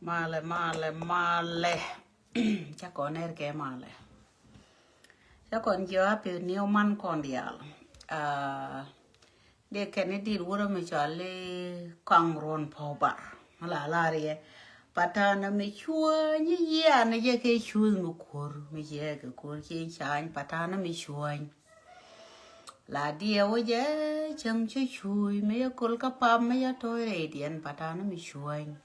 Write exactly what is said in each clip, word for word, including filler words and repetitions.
Malɛ, malɛ, malɛ. Cä kɔn nɛr kɛ malɛ. Cä kɔn jiɔ happy new month kɔn diaal. Ah, dee kɛn ni dit wurɛ mi cɔal i̱ kɔaŋ ruɔn pɔw bar. Mi la lar yɛ. Patana mi cuɔ̱ny i̱ yian i̱ jɛ kɛ cuuth mi kuɔr mi ciɛ kɛ kuɔr ci cany patana mi cuɔ̱ny. La diɛ wä jɛ cäŋ cä cuuc mi yɛ kol kä pam mi yɛ tɔy rɛy diɛn patana mi cuɔ̱ny.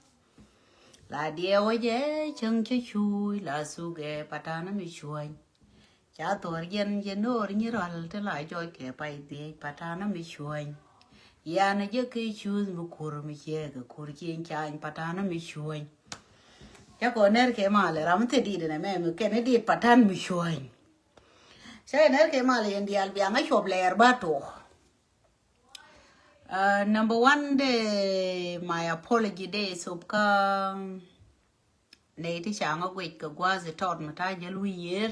La diɛ wä jɛ cäŋ cä cuuc la thukɛ patana mi cuɔ̱ny. Ca thuɔr jɛn jɛ no̱o̱r nyi rɔl ti la jɔc kɛ pay dhiec patana mi cuɔ̱ny. Yan jɛ kɛ cuuth mi kur mi ciɛ kɛ kur cieŋ cany patana mi cuɔ̱ny. Cä kɔ nɛr kɛ malɛ ram mi thil dit nɛ mɛ mi kɛn i̱ dit patan mi cuɔ̱ny. Cä kɛ nɛr kɛ malɛ yɛn diaal biaŋ a cuɔp lɛɛr ba tok. Uh, number one, de my apology de sop ka nɛy ti ca ŋa guic kɛ gua̱a̱th i tɔt mi ta̱a̱ jäl wi̱i̱ yiër.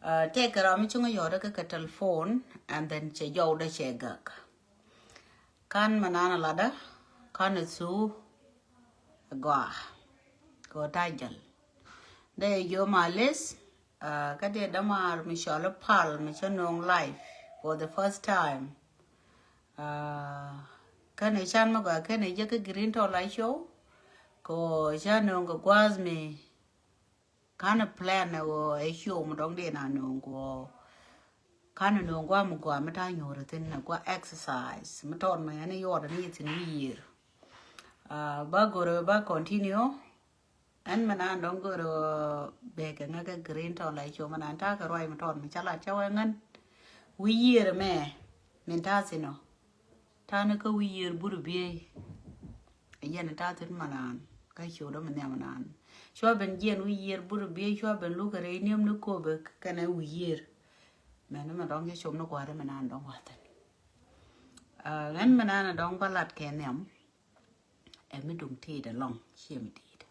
Uh, tëëkɛ ram mi ci ŋa yɔt kä kɛ telephone and then cɛ jɔw dä cɛ gäk. Kan mi nan a ladä kan a thuu a gɔaa kɛ ɣöö ta̱a̱ jäl. De jiö malis. Uh, kä dee dämaar mi cɔl i̱ pal mi cä no̱o̱ŋ live for the first time. Uh, kɛnɛ can mi gɔaa kɛnɛ jɛ kä green tɔ la show. Kɔ cä no̱o̱ŋ kɛ gua̱a̱th mi kanɛ plan ɛ wä ɛ show mi dɔŋ dee na no̱o̱ŋ kɔ. Kanɛ no̱o̱ŋ gua̱a̱ mi gɔaa mi ta̱a̱ nyuur thin na gua̱a̱ exercise mi tɔt mi ɛn i̱ yɔɔt ni thin wi̱i̱ yiër. Uh, ba goro ba continue. Ɛn mi nan dɔ̱ŋ gör bek kɛ ŋäkɛ green tɔ la i̱ com mi nan ta̱a̱ kɛ ruac mi tɔt mi ca lat ca wee ŋän. Wi̱i̱ yiër mɛ min ta̱a̱ thin ɔ. Ta̱a̱ ni kä wi̱i̱ yiër but biey. Yɛn ta̱a̱ thin mi nan kä ciötdä mi nhiam mi nan. Cua ben jiɛn wi̱i̱ yiër but biey cua ben luk kɛ rɛy niäm ni köpɛ kɛnɛ wi̱i̱ yiër. Mɛn mi dɔ̱ŋ cɛ com ni kua̱ri mi nan dɔ̱ŋ wa̱thin. Ɛn mi nan dɔ̱ŋ ba lat kɛ nhiam. Ɛ mi duŋ ti̱i̱t ɛlɔ̱ŋ ciɛ mi di̱i̱t.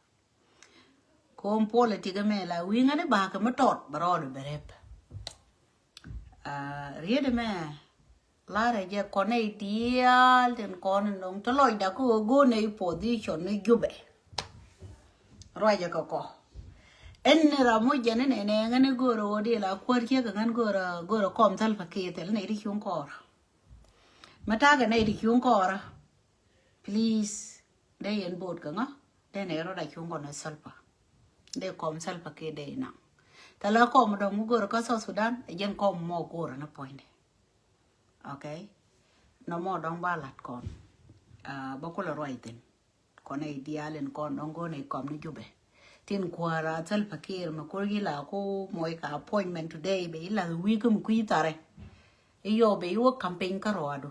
Ko̱o̱m politik ɛmɛ la wi̱i̱ ŋäni bakɛ mi tɔt bɛ rɔɔdɛ bɛ rep. Riet ɛmɛ larɛ jɛ kɔn nɛy diaal tin kɔn in dɔŋ ti lɔcda kä ɣöö go̱o̱r nɛy position ni Jubɛ. Ruacɛ kɛ kɔ ɛn ni ram moc jɛn in ɛnɛ ŋäni go̱o̱rɛ ɣöö di la kuäär ciek kɛ ŋän go̱o̱rɛ go̱o̱rɛ kɔm Salva Kiir thil nɛy ti cuŋ kɔɔr. Mɛ ta̱a̱ kɛ nɛy ti cuŋ kɔɔrä. Please, dee yɛn bo̱o̱t kɛ ŋa dee nɛy rɔ̱da cuŋ kɔn ɛ Salva. Dee kɔm Salva Kiir dee inaŋ. Thilɛ kɔm dɔ̱ŋ mi go̱o̱rä kä South Sudan ɛ jɛn kɔm mɔ go̱o̱rä ni puɔ̱nydɛ. Okay. Nɔmɔ dɔ̱ŋ ba lat kɔn. Ah, ba kulɛ ruac thin. Kɔn ɛ idial in kɔn dɔ̱ŋ go̱o̱rä ni kɔm ni Jubɛ. Tin kuäärä Salva Kiir mɛ ko̱r yi la ku mɔc ka appointment today bɛ yi la wi̱i̱ kä mi kui̱ tharɛ. Iyɔ bɛ yi wä campaign kä rɔadu.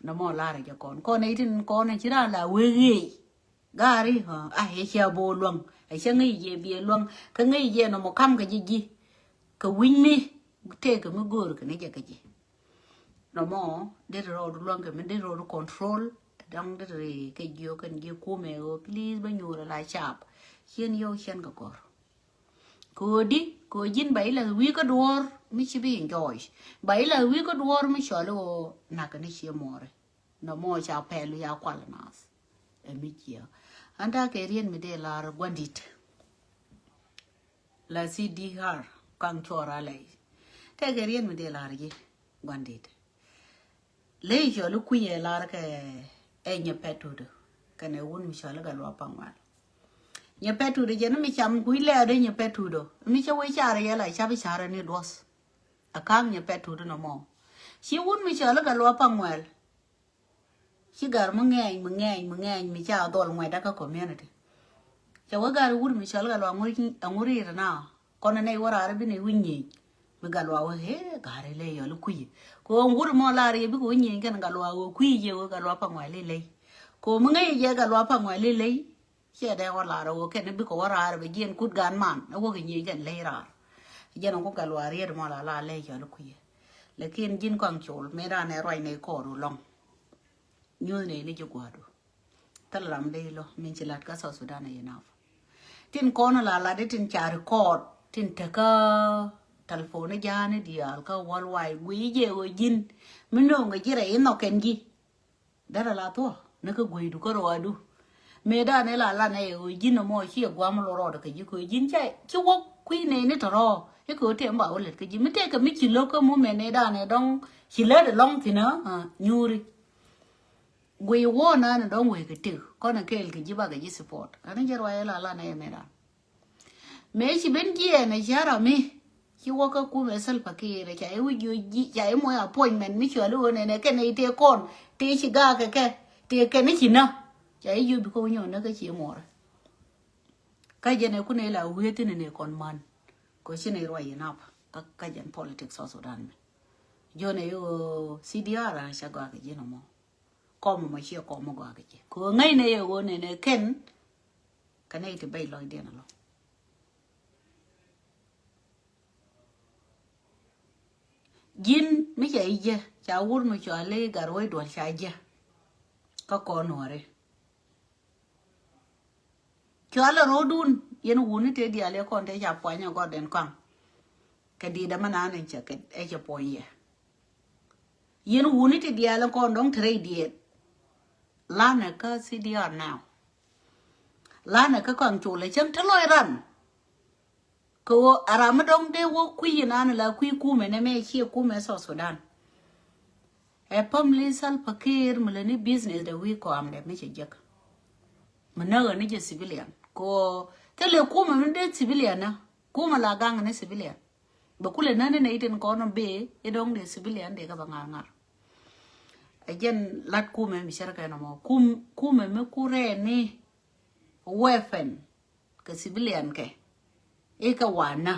Nɔmɔ larɛ jɛ kɔn kɔn ɛ itin kɔn ɛ ci ran la wee ɣeey. Gari a ɛ cia bo̱o̱ luäŋ ɛ cɛ ŋäc jɛ biɛ luäŋ kä ŋäc jɛ nɔmɔ kam kɛ ji̱ ji̱. Kɛ wi̱ny mi tëëkɛ mi go̱o̱r kɛ ni jɛ kɛ ji̱. Nɔmɔ det rɔɔdu luäŋ kɛ mi det rɔɔdu control. Da̱ŋ det ri kɛ jiö kɛn jiö kumɛ ɣöö please bä nyuurɛ la cap. Cien yɔw cien kɛ kɔr. Kodi kɛ ji̱n ba ilɛ wi̱i̱ kä duɔ̱ɔ̱r mi ci bi enjoy. Ba ilɛ wi̱i̱ kä duɔ̱ɔ̱r mi cɔl i̱ ɣöö nak ni cie muɔɔri. Nɔmɔ ca pɛl ya kual nath. Ɛ mi ciɛ an ta kɛ rien mi dee lar guandit. La C D R kaŋ cuɔr alɛy. Tɛkɛ rien mi dee lar ji̱ guandit. Ley cɔl i̱ kui̱ ɛ lar kɛ ɛ nyɛ pɛt tudu kɛnɛ wun mi cɔl i̱ Gatluak Paŋuɛl. Nyɛ pɛt tudu jɛn mi cam kui̱ lɛɛt i̱ nyɛ pɛt tudu mi cɛ wee car yɛ la cap i̱ car ni duɔth. A ka̱a̱k nyɛ pɛt tudu nɔmɔ ci wun mi cɔl i̱ Gatluak Paŋuɛl. Ci gar mi ŋɛɛny mi ŋɛɛny mi ŋɛɛny mi ca dhɔl ŋuɛt kä community. Ca wee gar wur mi cɔl kä lɔ aŋur rir na kɔn nɛy wä raar bi nɛy wi̱ny nyieny. Mi Gatluak wee hee gar ilɛ yɔl kui̱. Ko wur mɔ lar yɛ bikɛ wi̱ny nyieny kɛn Gatluak wee kui̱ yɛ wee Gatluak Paŋuɛl ilɛ. Ko mi ŋäc jɛ Gatluak Paŋuɛl ilɛ. Ciɛ dee wä lar wee kɛn bikɛ wä raar bɛ jiɛn kut gan man wä kɛ nyieny kɛn lɛ raar. Jɛn ku Gatluak riet mɔ la la lɛ yɔl kui̱. Lakin ji̱n kɔaŋ col mëë raan ɛ ruac nɛ kɔɔr wu lɔŋ. Nyuuth nɛ ni ji̱ gua̱a̱du. Thil ram dee lɔ min ci lat kä South Sudan ɛ yinaf. Tin kɔn la lat di tin ca record tin tekä telephone ja̱a̱ni diaal kä worldwide guiy jɛ ɣöö ji̱n mi no̱o̱ŋ kɛ ji̱ rɛy inhɔk kɛn ji̱. Derɛ la thuɔ ni kä gueydu kä ruaadu. Mëëdan ila lan ɛ ɣöö ji̱n ɛmɔ ci ɛ guam lɔ rɔɔdɛ kɛ ji̱ kɛ ɣöö ji̱n ca ci wä kui̱ nɛy ni tɔ̱rɔ̱. I̱ kɛ ɣöö tëë mi ba wä lät kɛ ji̱ mi tëëkɛ mi ci lo̱k kä mumɛn nɛy dan ɛ dɔ̱ŋ ci lät ɛlɔ̱ŋ thi̱n ɛ nyuuri. Guiy wuɔ̱ɔ̱n an ɛ dɔ̱ŋ wee kɛ tëk kɔn ɛ kɛɛl kɛ ji̱ bakɛ ji̱ support. Ani jɛ ruac ila lan ɛ mëëdan. Mëë ci ben jiɛɛn ɛ cä ram mi ci wä kä kumɛ Salva Kiir ca i̱ wi̱c jiö ji̱ ca i̱ moc appointment mi cuali ɣöö nɛnɛ kɛn i̱ tëë kɔn tëë ci gaak kɛ kɛ tëë kɛn i̱ ci nä. Ca i̱ jiö bi kä wi̱c nyɔn nä kä ci muɔrä. Kä jɛn ɛ kunɛ ila wi̱i̱ thi̱n nɛ kɔn man kɛ ci nɛ ruac inap kä jɛn politics South Sudan mɛ. Jɔn ɛ i̱ ɣöö C D R a ca gɔaa kɛ ji̱n ɛmɔ. Kɔm ɛmɔ ciɛ kɔm mi gɔaa kɛ ji̱ kɛ ɣöö ŋäcnɛ yɛ ɣöö nɛnɛ kɛn kɛ nɛy ti bɛc lɔcdiɛn ɛlɔ. Ji̱n mi ca i̱ jɛ ca wur mi cɔal i̱ Gatwec Duɔl ca jɛ. Kä kɔn nuɔri cɔal ɛ ro̱o̱dun yɛn wuni tëë diaal yɛ kɔn tëë ca puany ɛ gɔt den kɔaŋ. Kɛ di̱i̱t ɛmɛ naan ɛn cɛ kɛ ɛ cɛ puɔny yɛ. Yɛn wuni ti diaal in kɔn dɔ̱ŋ te rɛy diɛɛt. Lanɛ kä C D R now. Lanɛ kä kɔaŋ col ɛ cäŋ te lɔc ran. Kɛ ɣöö a ram mi dɔ̱ŋ dee wä kui̱ inan la kui̱ kumɛ nɛ mɛ ciɛ kumɛ South Sudan. Ɛ family Salva Kiir mi lɛ ni business dɛ wi̱i̱ kɔam dɛ mi cɛ jek. Mi näk ɛ ni jɛ civilian kɛ ɣöö thilɛ kumɛ mi dee civilian na. Kumɛ la gaŋ ni civilian. Bɛ kulɛ nani nɛ itin kɔn bee i̱ dɔ̱ŋ dee civilian dee kɛ bɛ ŋa̱r ŋa̱r. Ɛ jɛn lat kumɛ mi cärkɛ nɔmɔ kum kumɛ mi kurɛ ni weapon kɛ civilian kɛ i̱ kɛ wanä.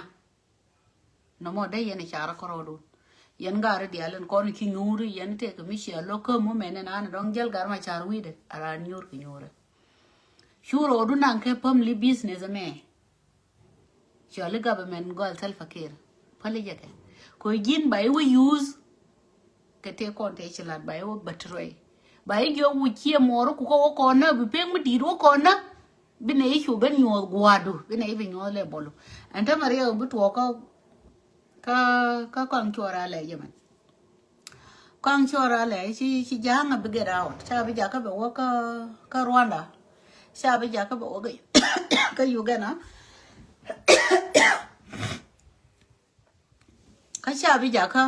Nɔmɔ dee yɛn i̱ carä kärɔɔdun yɛn gaari diaal in kɔn i̱ ci nyuuri yɛn i̱ tëëkɛ mi ciɛ lo̱k kä mumɛn in an i̱ dɔ̱ŋ jäl gar ma car wi̱i̱dɛ a raan nyuur kɛ nyuurɛ. Cu rɔɔdun naŋ kɛ family business ɛmɛ. Cɔali government gɔal Salva Kiir päli jɛ kɛ kɛ ji̱n ba i̱ wä use. Kɛ tëë kɔn tëë ci lat ba i̱ wä betray ba i̱ jiɔk wi̱c ciɛ muɔɔri ku kä wä kɔn nä bi pek mi di̱i̱t wä kɔn nä. Bi nɛ i̱ cu ben nyuɔth gua̱a̱du bi nɛ i̱ bi nyuɔth lɛ bɔlu. Ɛn tämɛ riɛk bi tuɔɔk kä kä kä kɔaŋ cuɔr alɛ jɛ mɛn. Kɔaŋ cuɔr alɛ ci ci ja̱a̱ŋ a bi get out ca bi jakä bɛ wä kä kä Rwanda. Ca bi jakä bɛ wä kä Uganda. Kä ca bi jakä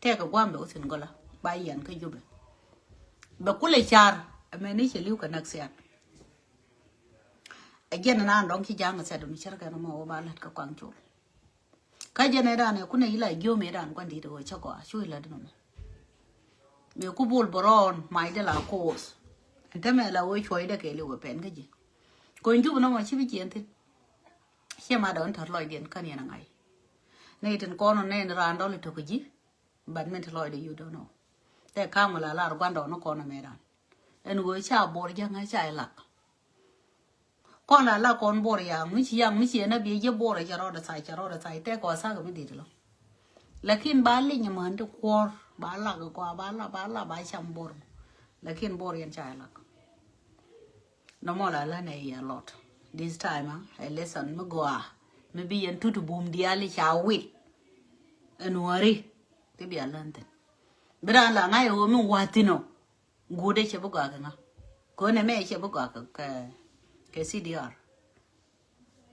tɛk kɛ guam bɛ wä thin gɔla ba yɛn kä Jubɛ. Bɛ kulɛ car ɛmɛ ni cɛ li̱w kɛ näk thiat. Ɛ jɛn ɛn an dɔ̱ŋ ci ja̱a̱ŋ thiat mi cär kɛn ɛmɔ wä ba lät kä kɔaŋ col. Kä jɛn ɛ dan ɛ kunɛ yila jiöm ɛ dan gua̱n di̱t ɛ wä cä gɔaa cu yila di nɔmɔ. Mëë ku bol bɛ rɔɔn mac di la koos. Ɛn tämɛ la wee cuɔcdɛ kɛɛli wee pɛn kä ji̱. Kony Jubɛ nɔmɔ ci bi jiɛn thi̱n. Ciɛ ma dɔ̱ŋ tɔ̱r lɔcdiɛn kän yɛn a ŋa̱c. Nɛ itin kɔn ɔ nɛn raan dɔl itökä ji̱. But min ti lɔcdɛ you don't know. Tɛ ka̱m la lar gua̱ndɔɔŋni kɔn ɔ mɛ ran. Ɛn ɣöö ca bor jäŋä ca ilak. Kɔn la lak kɔn bor yaŋ mi ci yaŋ mi ci ɛn a bi jɛ bor ɛ cɛ rɔɔdɛ thai cɛ rɔɔdɛ thai tɛ kɔ thak mi dit lɔ. Lakin ba liny män ti kuɔr ba lak kɔ ba lak ba lak ba cam bor. Lakin bor yɛn ca ilak. Nɔmɔ la län ɛ yɛ lɔt. This time a lesson mi gɔaa mi bi yɛn tut bum diali ca wit. Ɛn wari ti bia län thin. Bi ran la ŋa̱c ɛ ɣöö mi wa̱thin ɔ. Guudɛ cɛ bi gɔaa kɛ ŋa könɛ mɛ cɛ bi gɔaa kɛ kɛ C D R.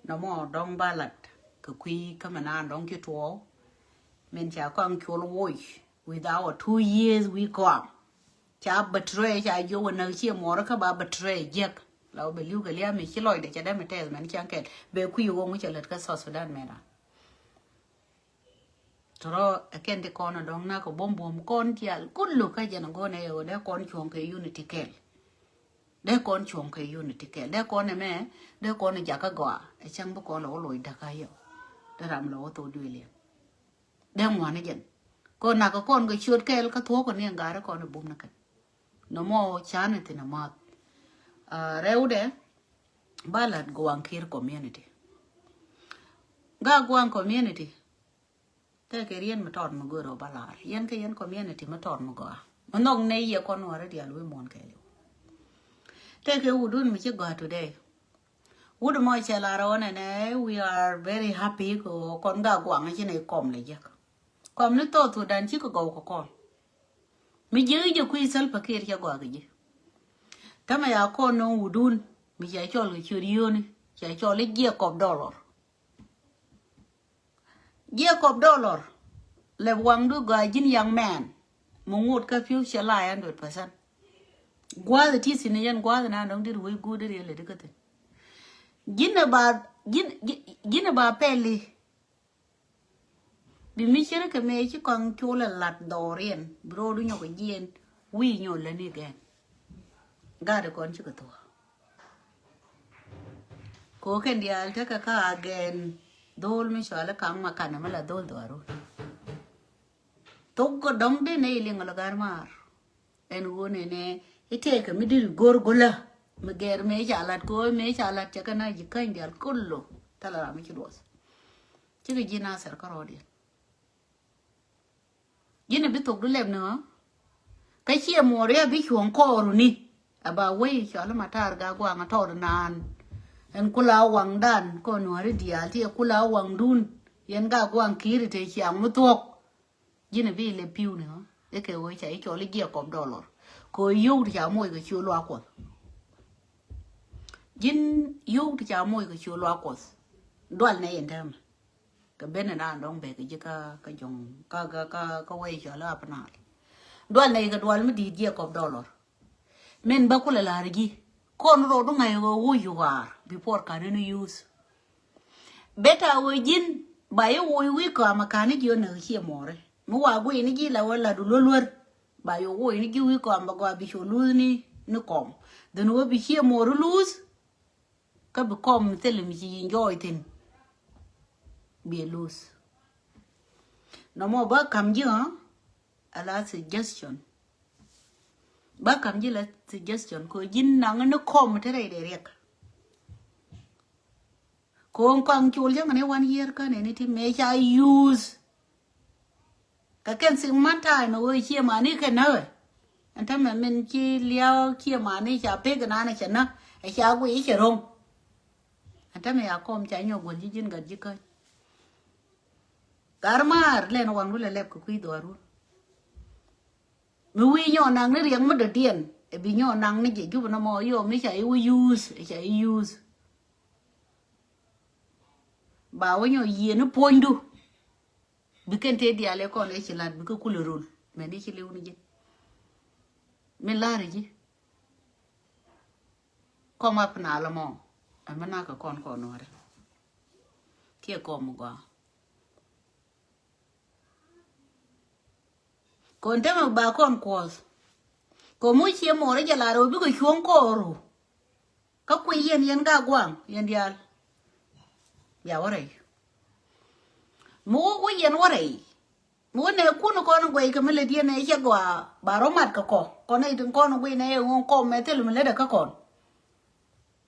Nɔmɔ dɔŋ ba lat kɛ kui̱ kä mɛ naan dɔŋ ci tuɔɔk. Min ca kɔaŋ col woc with our two years wi̱i̱ kɔam. Ca betray ca jiök wä näk ciɛ muɔɔrä kä ba betray jiäk. La wä bɛ li̱w kɛ lia̱a̱ mi ci lɔcdɛ cɛ dee mi tɛth mɛn ciaŋ kɛl bɛ kui̱ wä ŋu cɛ lät kä South Sudan mɛn ran. Tɔrɔ ɛ kɛn ti kɔn ɛ dɔŋ nak ɛ buɔm buɔm kɔn tial kullu kä jɛn ɛ gɔn ɛ ɣöö dee kɔn cuɔ̱ŋ kɛ unity kɛl. Dee kɔn cuɔ̱ŋ kɛ unity kɛl dee kɔn ɛ mɛ dee kɔn ɛ jakä gɔaa ɛ cäŋ bi kɔn lɛ wä loc dakä yɛ. Dee ram lɛ wä thok duëël yɛ. Dee ŋuan ɛ jɛn kɔn nak ɛ kɔn kɛ ciöt kɛl kä thuɔ̱k kɔn ni ɛn gaari kɔn ɛ bum ni kɛn. Nɔmɔ canɛ thin a math. Rɛwdɛ ba lat Guaŋ Kir community. Ga Guaŋ community. Tɛkɛ riɛn mi tɔt mi go̱o̱r ɔ ba lar yɛn kä yɛn community mi tɔt mi gɔaa mi nhɔk nɛ yɛ kɔn wä rɛ dial wi̱i̱ muɔ̱n kɛɛliw. Tɛkɛ wudun mi ci gɔaa today. Wut mɔ cɛ lar ɔ nɛnɛ we are very happy kɛ ɣöö kɔn Ga Guaŋ ci nɛ kɔm lɛ jek. Kɔm ni thok thudan cikɛ gɔw kɛ kɔn. Mi jiäk i̱ jɛ kui̱ Salva Kiir cɛ gɔaa kɛ ji̱. Tämɛ ya kɔn nöŋ wutdun mi ca cɔl kɛ ciöt yio̱o̱ni, ca cɔl i̱ Jacob Dollar. Jacob Dollar, lɛp waŋdu gɔaa ji̱n young man. Mi ŋot kä pi̱w cɛ la hundred percent. Gua̱a̱th ɛ ti thi̱n yɛn gua̱a̱th na dɔ̱ŋ dit wec guut di riɛl ɛ di kä thi̱n. Ji̱n ɛ ba, ji̱n, ji̱n, ji̱n ɛ ba pɛli. Bi mi cir kɛ mëë ci kɔaŋ col ɛ lat dhɔriɛn bi ro̱o̱du nyɔk jiɛn wi̱i̱ nyɔl läni gɛn. Gat ɛ kɔn cikɛ thuɔ̱k. Ko̱ kɛn diaal tekɛ ka a gɛn dho̱o̱l mi cɔal i̱ kaŋ ma kanɛ mi la dho̱o̱l dhɔaru. Thok kɛ dɔ̱ŋ den nɛ iliŋ ɔ lɛ gar maar. Ɛn ɣöö nɛnɛ i̱ tëëkɛ mi diri go̱r go̱lä mi gɛr mëë ca lat kɛ ɣöö mëë ca lat cɛ kɛ na ji̱ käny diaal kullu. Thilɛ ram mi ci duɔth. Cikɛ ji̱ Nathɛr kärɔɔdiɛn. Ji̱n ɛ bi thokdu lɛp ni ɣä. Kä ciɛ muɔɔr yɛ bi cuɔ̱ŋ kɔɔruni. Ɛ ba wei cɔl i̱ matar ga guaŋ ɛ tɔɔt naan. Ɛn kula waŋdan kɔn nuääri diaal ti ɛ kula waŋdun. Yɛn ga guaŋ ki̱i̱ri te ciaŋ mi thuɔ̱k. Ji̱n ɛ bi lɛ pi̱w ni ɣä i̱ kɛ ɣöö ca i̱ cɔl i̱ Jacob Dollar. Kɛ ɣöö yio̱w ti ca moc kɛ ci luaak Kuɔth. Ji̱n yio̱w ti ca moc kɛ ci luaak Kuɔth. Dual nɛ yɛn täämɛ. Kɛ ben ɛ naan dɔ̱ŋ bek kɛ ji̱ kä, kä jɔ̱ŋ, kä, kä, kä, kä wec cɔl i̱ Upper Nile. Dual nɛ yɛ kɛ dual mi di̱i̱t Jacob Dollar. Min bä kulɛ la̱r ji̱. Kɔn rot du ŋa̱c ɣöö woc yukaar before ka̱n ni use. Beta ɣöö ji̱n ba yɛ woc wi̱i̱ kɔam ɛ ka̱n ni ji̱ ɣöö näk ciɛ muɔɔri. Mi wa guiy ni ji̱ la wä lat du luär luär. Ba yɛ woc ni ji̱ wi̱i̱ kɔam bɛ gɔaa bi cu luth ni, ni kɔm. Dhän ɣöö bi ciɛ muɔɔri luth. Kä bi kɔm mi thil mi ci enjoy thi̱n. Bi luth. Nɔmɔ bä ka̱m ji̱ ɣä. A la suggestion. Bä ka̱m ji̱ la suggestion kɛ ɣöö ji̱n naŋ ni kɔm te rɛy dee riɛk. Kɛ ɣöö kɔaŋ col cäŋ ni one year kä nɛni ti mëë ca use. Kɛ kɛn thik man ta̱a̱ ɛn ɣöö ciɛ mani kɛ näk ɛ. Ɛn tämɛ min ci lia̱a̱ ciɛ mani ca pek ɛnan ɛ cɛ näk ɛ ca guiy i̱ cɛ ro̱ŋ. Ɛn tämɛ ya kɔm ca nyɔk guäl ji̱ ji̱n gat ji̱ käny. Gar maar lɛn waŋdu lɛ lɛp kɛ kui̱ dhuaarun. Mi wi̱i̱ nyɔɔk naŋ ni riɛk mi dɔ̱diɛn ɛ bi nyɔɔk naŋ ni jɛ jup nɔmɔ yɔ mi ca i̱ wä yuuth ɛ ca i̱ yuuth. Ba wä nyɔɔk yiëë ni puɔ̱nydu. Bi kɛn tëë diaal ɛ kɔn ɛ ci la̱t bikɛ kulɛ rol mɛn i̱ ci li̱w ni ji̱. Min la̱r i̱ ji̱. Kɔm Upper Nile mɔ ɛmɛ nakɛ kɔn kɔn nuɔ̱ɔ̱rɛ. Kiɛ kɔm gɔaa. Kɔn temɛ ba kɔn kuɔth. Kɔn mu ciɛ muɔrɛ jɛ lar ɣöö bikɛ cuɔ̱ŋ kɔɔru. Kä kuiy yɛn yɛn ga guaŋ yɛn diaal. Bia wä rɛy. Mi wä wä yɛn wä rɛy. Mi wä nɛ kun kɔn guɛy kɛ mi lät yɛn ɛ cɛ gɔaa ba rɔ mat kɛ kɔ kɔn ɛ tin kɔn guiy nɛ ɛ ŋuɔ̱ŋ kɔm mɛ thil mi lät ɛ kä kɔn.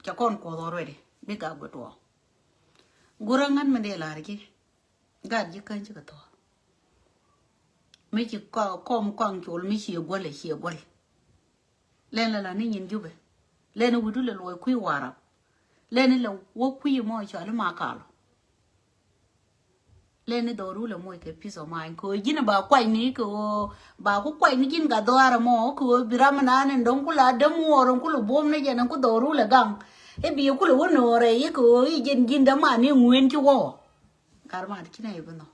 Cɛ kɔn kuɔth already bi gak guɛ tuɔɔk. Gurä ŋän mi dee lar ji̱. Gat ji̱ käny cikɛ thɔɔk. Mi ci kɔm kɔaŋ col mi ciɛ guäl ɛ ciɛ guäl. Lɛn lɛ la ni nyin jupɛ. Lɛn wi̱du lɛ luɔc kui̱ warap. Lɛn lɛ wä kui̱ mɔ cɔal i̱ ma kal. Lɛn ni dhɔru lɛ moc kɛ peace of mind kɛ ɣöö ji̱n ba kuac ni kɛ ɣöö ba ku kuac ni ji̱n gat dhɔaarɛ mɔ kɛ ɣöö bi ram inan in dɔ̱ŋ ku la däm wuɔɔr in ku lɛ buɔ̱m ni jɛn in ku dhɔru lɛ gaŋ. I̱ bi ku lɛ wä no̱o̱rɛ i̱ kɛ ɣöö i̱ jɛn ji̱n däman i̱ ŋueen ci wä. Gat mat ci nɛ i̱ bi nhɔk.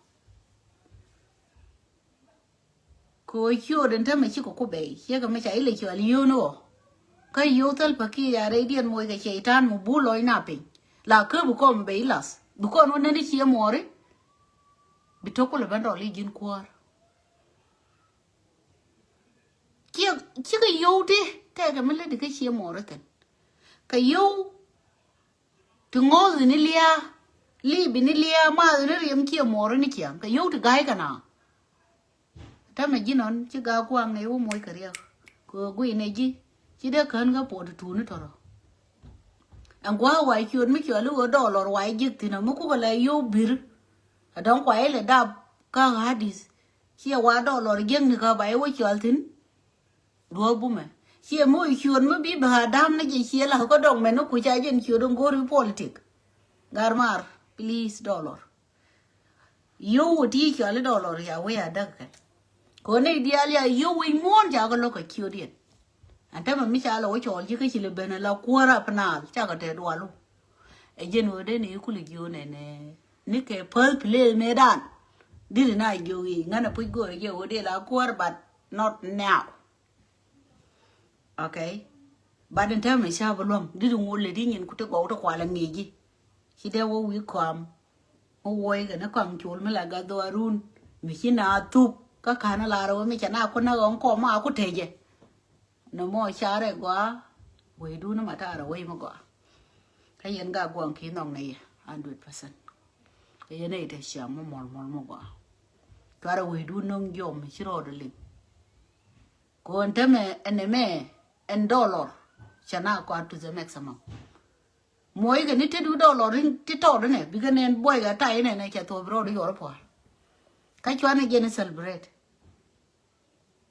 Kɛ ɣöö ciööt ɛn tämɛ cikɛ ku bɛy ciekɛ mi ca ilɛ cɔal yio̱o̱ni ɣɔɔ. Kä yio̱w thäl päkiɛ ya rɛydiɛn moc kɛ cɛy-tan mi bul lɔc na piny la kä bi kɔm bɛy lath bi kɔn wä nɛn i̱ ciɛ muɔɔri. Bi tok kulɛ ben dɔl i̱ ji̱n kuäär. Ciɛ cikɛ yio̱w ti tɛkɛ mi lätdi kä ciɛ muɔɔri thi̱n. Kɛ yio̱w ti ŋo̱o̱th ni liaa libi ni liaa maath ni riɛm ciɛ muɔɔri ni ciaŋ kɛ yio̱w ti ga̱a̱c kɛ na. Tämɛ ji̱ nɔn ci ga̱a̱ kuaŋ nɛ wä moc kɛ riɛk kɛ ɣöö guiy nɛ ji̱ ci dee kän kä puɔt ti tuuni tɔrɔ. Ɛn gua̱a̱k wa̱i̱ ciöt mi cɔal i̱ ɣöö dɔɔlɔr wa̱i̱ ji̱k thi̱n ɛ mi kukɛ la yio̱w bi̱r. Ɛ dɔ̱ŋ kuay ilɛ dap kä ɣa̱a̱dith ciɛ wa̱a̱ dɔɔlɔr jiäkni kä ba i̱ wä cɔal thi̱n. Duɔ̱ɔ̱p bumɛ ciɛ mi wä ciöt mi bi bɛ a da̱a̱m ni jɛ ciɛ la kä dɔŋ mɛn ni kuc a jɛn ciöt in go̱o̱ri politik. Gar maar please dɔɔlɔr. Yio̱w wä ti cɔal i̱ dɔɔlɔr ya wee a däk kɛn. Kɛ ɣöö nɛy diaal ya yio̱w wec muɔ̱ɔ̱n ca kɛ lo̱k kɛ ciöt yɛn. Ɛn tɛmɛ mi ca lɛ wä cɔɔl ji̱ kä ci lɛ ben ala kuäär Upper Nile cakɔ te dualu. Ɛ jɛn ɣöö dee ni kulɛ jiö nɛnɛ ni kɛ päth play mëëdan. Diri na jiö i̱ ŋänɛ puc go̱o̱rɛ jɛ ɣöö dee la kuäär, but not now. Okay. But ɛn tɛmɛ ca bi luäŋ diri ŋuɔl lɛ di nyin kuti gɔw ti kualɛ ŋi̱i̱c ji̱. Ci dee wä wi̱i̱ kɔam. Mi wuɔy kɛ ni kɔaŋ col mi la gat dhɔaarun mi ci na thuk kä ka̱n lar wä mi ca na kun na ɣɔŋ kɔm a ku tecɛ. Ni mɔ carɛ gɔaa wecdun ma tarɛ wec mi gɔaa. Kä yɛn ga guaŋ ki nhɔk nɛ yɛ hundred percent. Kä yɛn nɛ itɛ ciam mi mɔl mɔl mi gɔaa. Cuarɛ wecdun no̱ŋ jiɔm mi ci rɔɔd liŋ. Kɔn tɛmɛ ɛn ɛmɛ ɛn dollar ca na kɔat to the maximum. Muɔc kɛ ni tet wi̱i̱ dɔlɔr in ti tɔɔt inɛ bikɛ nɛn buɔy kɛ tay inɛ nɛ cɛ thuɔp rɔɔd i̱ yɔr i̱ pua̱a̱r. Kä cuanɛ jɛn i̱ celebrate.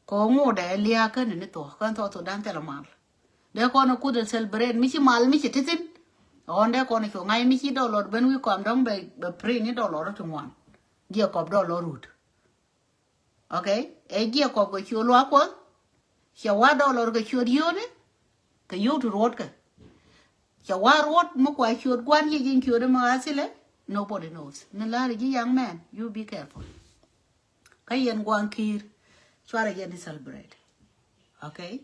Kɛ ɣöö ŋo̱o̱dɛ lia̱a̱ känɛ ni thuɔ̱k kän thuɔ̱k thuɔ̱k da̱ŋ thilɛ mal. Dee kɔn i̱ kuth i̱ celebrate mi ci mal mi ci ti thi̱n. Ɣɔ̱n dee kɔn i̱ cu ŋa̱c mi ci dɔlɔr ben wi̱i̱ kɔam dɔ̱ŋ bɛ bɛ print i̱ dɔlɔr i̱ ti ŋuan. Jiɛ kɔp dɔlɔr rut. Okay. Ɛ jiɛ kɔp kɛ ciöt luaak kuɔth. Cɛ wa̱a̱ dɔlɔr kɛ ciöt yio̱o̱ni. Kɛ yio̱w ti ruɔ̱tkɛ. Cɛ wa̱a̱ ruɔ̱t mi kua ciöt gua̱n yic in ciöt mi ɣa̱thilɛ. Nobody knows. Ni la̱ri ji̱ young man, you be careful. Kä yɛn gua̱a̱ŋ ki̱i̱r. Cuarɛ yɛn i̱ celebrate. Okay.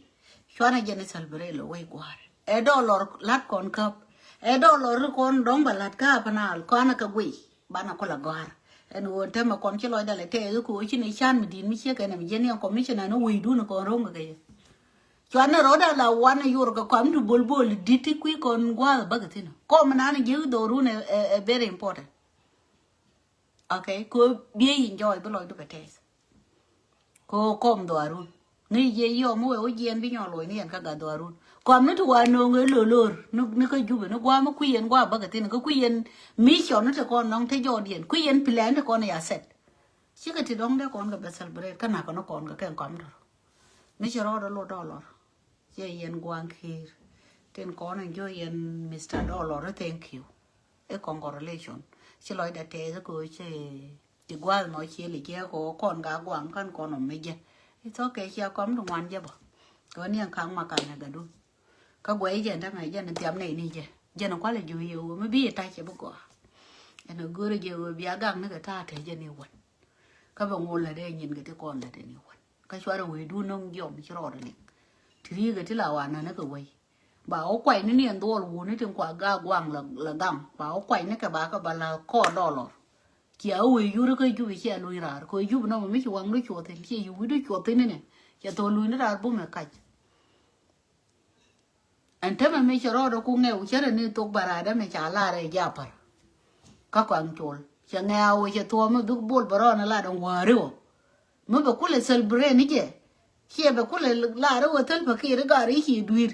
Cuanɛ jɛn i̱ celebrate lɔ wec gua̱a̱r. Ɛ dɔlɔr la̱t kɔn käp. Ɛ dɔlɔr ri kɔn dɔ̱ŋ bɛ la̱t kä Upper Nile kɔn kɛ guiy. Banɛ kulɛ gɔ̱a̱r. Ɛn ɣöö tɛmɛ kɔn ci lɔcdɛ lɛ tɛɛth kɛ ɣöö ci ni can mi di̱i̱t mi ciek ɛn ɛm jiɛn yɛn commissioner ni wecdun kɔn ro̱ŋ kɛ kɛ yɛ. Cuanɛ rɔ̱dɛ la wanɛ yor kɛ kɔam ti bo̱l bo̱l di̱t ti kui̱ kɔn gua̱a̱th bäkɛ thi̱n. Kɔm nan ji̱ dhorun ɛ, ɛ, ɛ very important. Okay, ko biey enjoy bi lɔcdu bɛ tɛth. Ko kɔm dhɔarun. Ni jiɛ yɔm wee wä jiɛn bi nyɔl loc ni yɛn kä gat dhɔarun. Kɔm ni ti wa no̱o̱ŋ ɛ lolor ni, ni kä Jubɛ ni guam mi kui̱ yɛn guam bäkɛ thin kä kui̱ yɛn mission ni ti kɔn nɔŋ te jɔɔdiɛn kui̱ yɛn plan ti kɔn ya set. Cikɛ ti dɔŋ dee kɔn kɛ bɛ celebrate kä nakä ni kɔn kɛ kɛn kɔm dɔr. Mi ci rɔɔdɛ lot dɔlɔr. Ciɛ yɛn gua̱a̱ŋ ki̱i̱r. Tin kɔn in jiö yɛn Mister Dollar, thank you. Ɛ congratulation. Ci lɔcdɛ tɛth kɛ ɣöö ci, ci gua̱a̱th mɔ ci li̱c jɛ kɛ ɣöö kɔn ka gua̱a̱ŋ kän kɔn ɔ mi jɛ. It's okay, cia kɔm ti ŋuan jɛ bä. Kɛ ɣöö ni ɛn ka̱ŋ ma ka̱n ɛ gatdun. Kä guɛy jɛn te mɛ jɛn thiam nɛy ni jɛ. Jɛn kualɛ jiök yɛ ɣöö mi bi yɛ ta̱c cɛ bi gɔaa. Ɛn ɛ görɛ jɛ ɣöö bia gak ni kɛ ta̱a̱ te jɛ ni wän. Kä bɛ ŋol lät ɛ nyin kɛ ti kɔn lät ɛ ni wän. Kä cuarɛ wecdun no̱ŋ jiɔm ci rɔɔdɛ liŋ. Ti ri̱i̱kɛ ti la wanä ni kɛ wec. Ba wä kuay ni ni ɛn dhuɔl wuni tin kua ga guaŋ la, la gaŋ. Ba wä kuay ni kɛ ba kɛ ba la kɔɔr dɔlɔr. Cia wä wec yuri kä Jubɛ cia luny raar. Kɛ wec Jubɛ nɔmɔ mi ci waŋdu cuɔth thin. Cia yi wi̱cdu cuɔth thin ni nɛ. Cia thok luny ni raar bumɛ kac. Ɛn temɛ mi cɛ rɔɔdɛ ku ŋɛw cärɛ ni thok baraadä mi ca lar ɛ japar. Kä kɔaŋ col cɛ ŋɛ̈ɛ̈ wä cɛ thuɔ̱ɔ̱m mi dhuk bol bɛ rɔɔn lat ɛn wäri wä. Mi bɛ kulɛ celebrate ni jɛ. Ciɛ bɛ kulɛ lar wä thäl pä kiɛt i̱ gar i̱ ci dui̱r.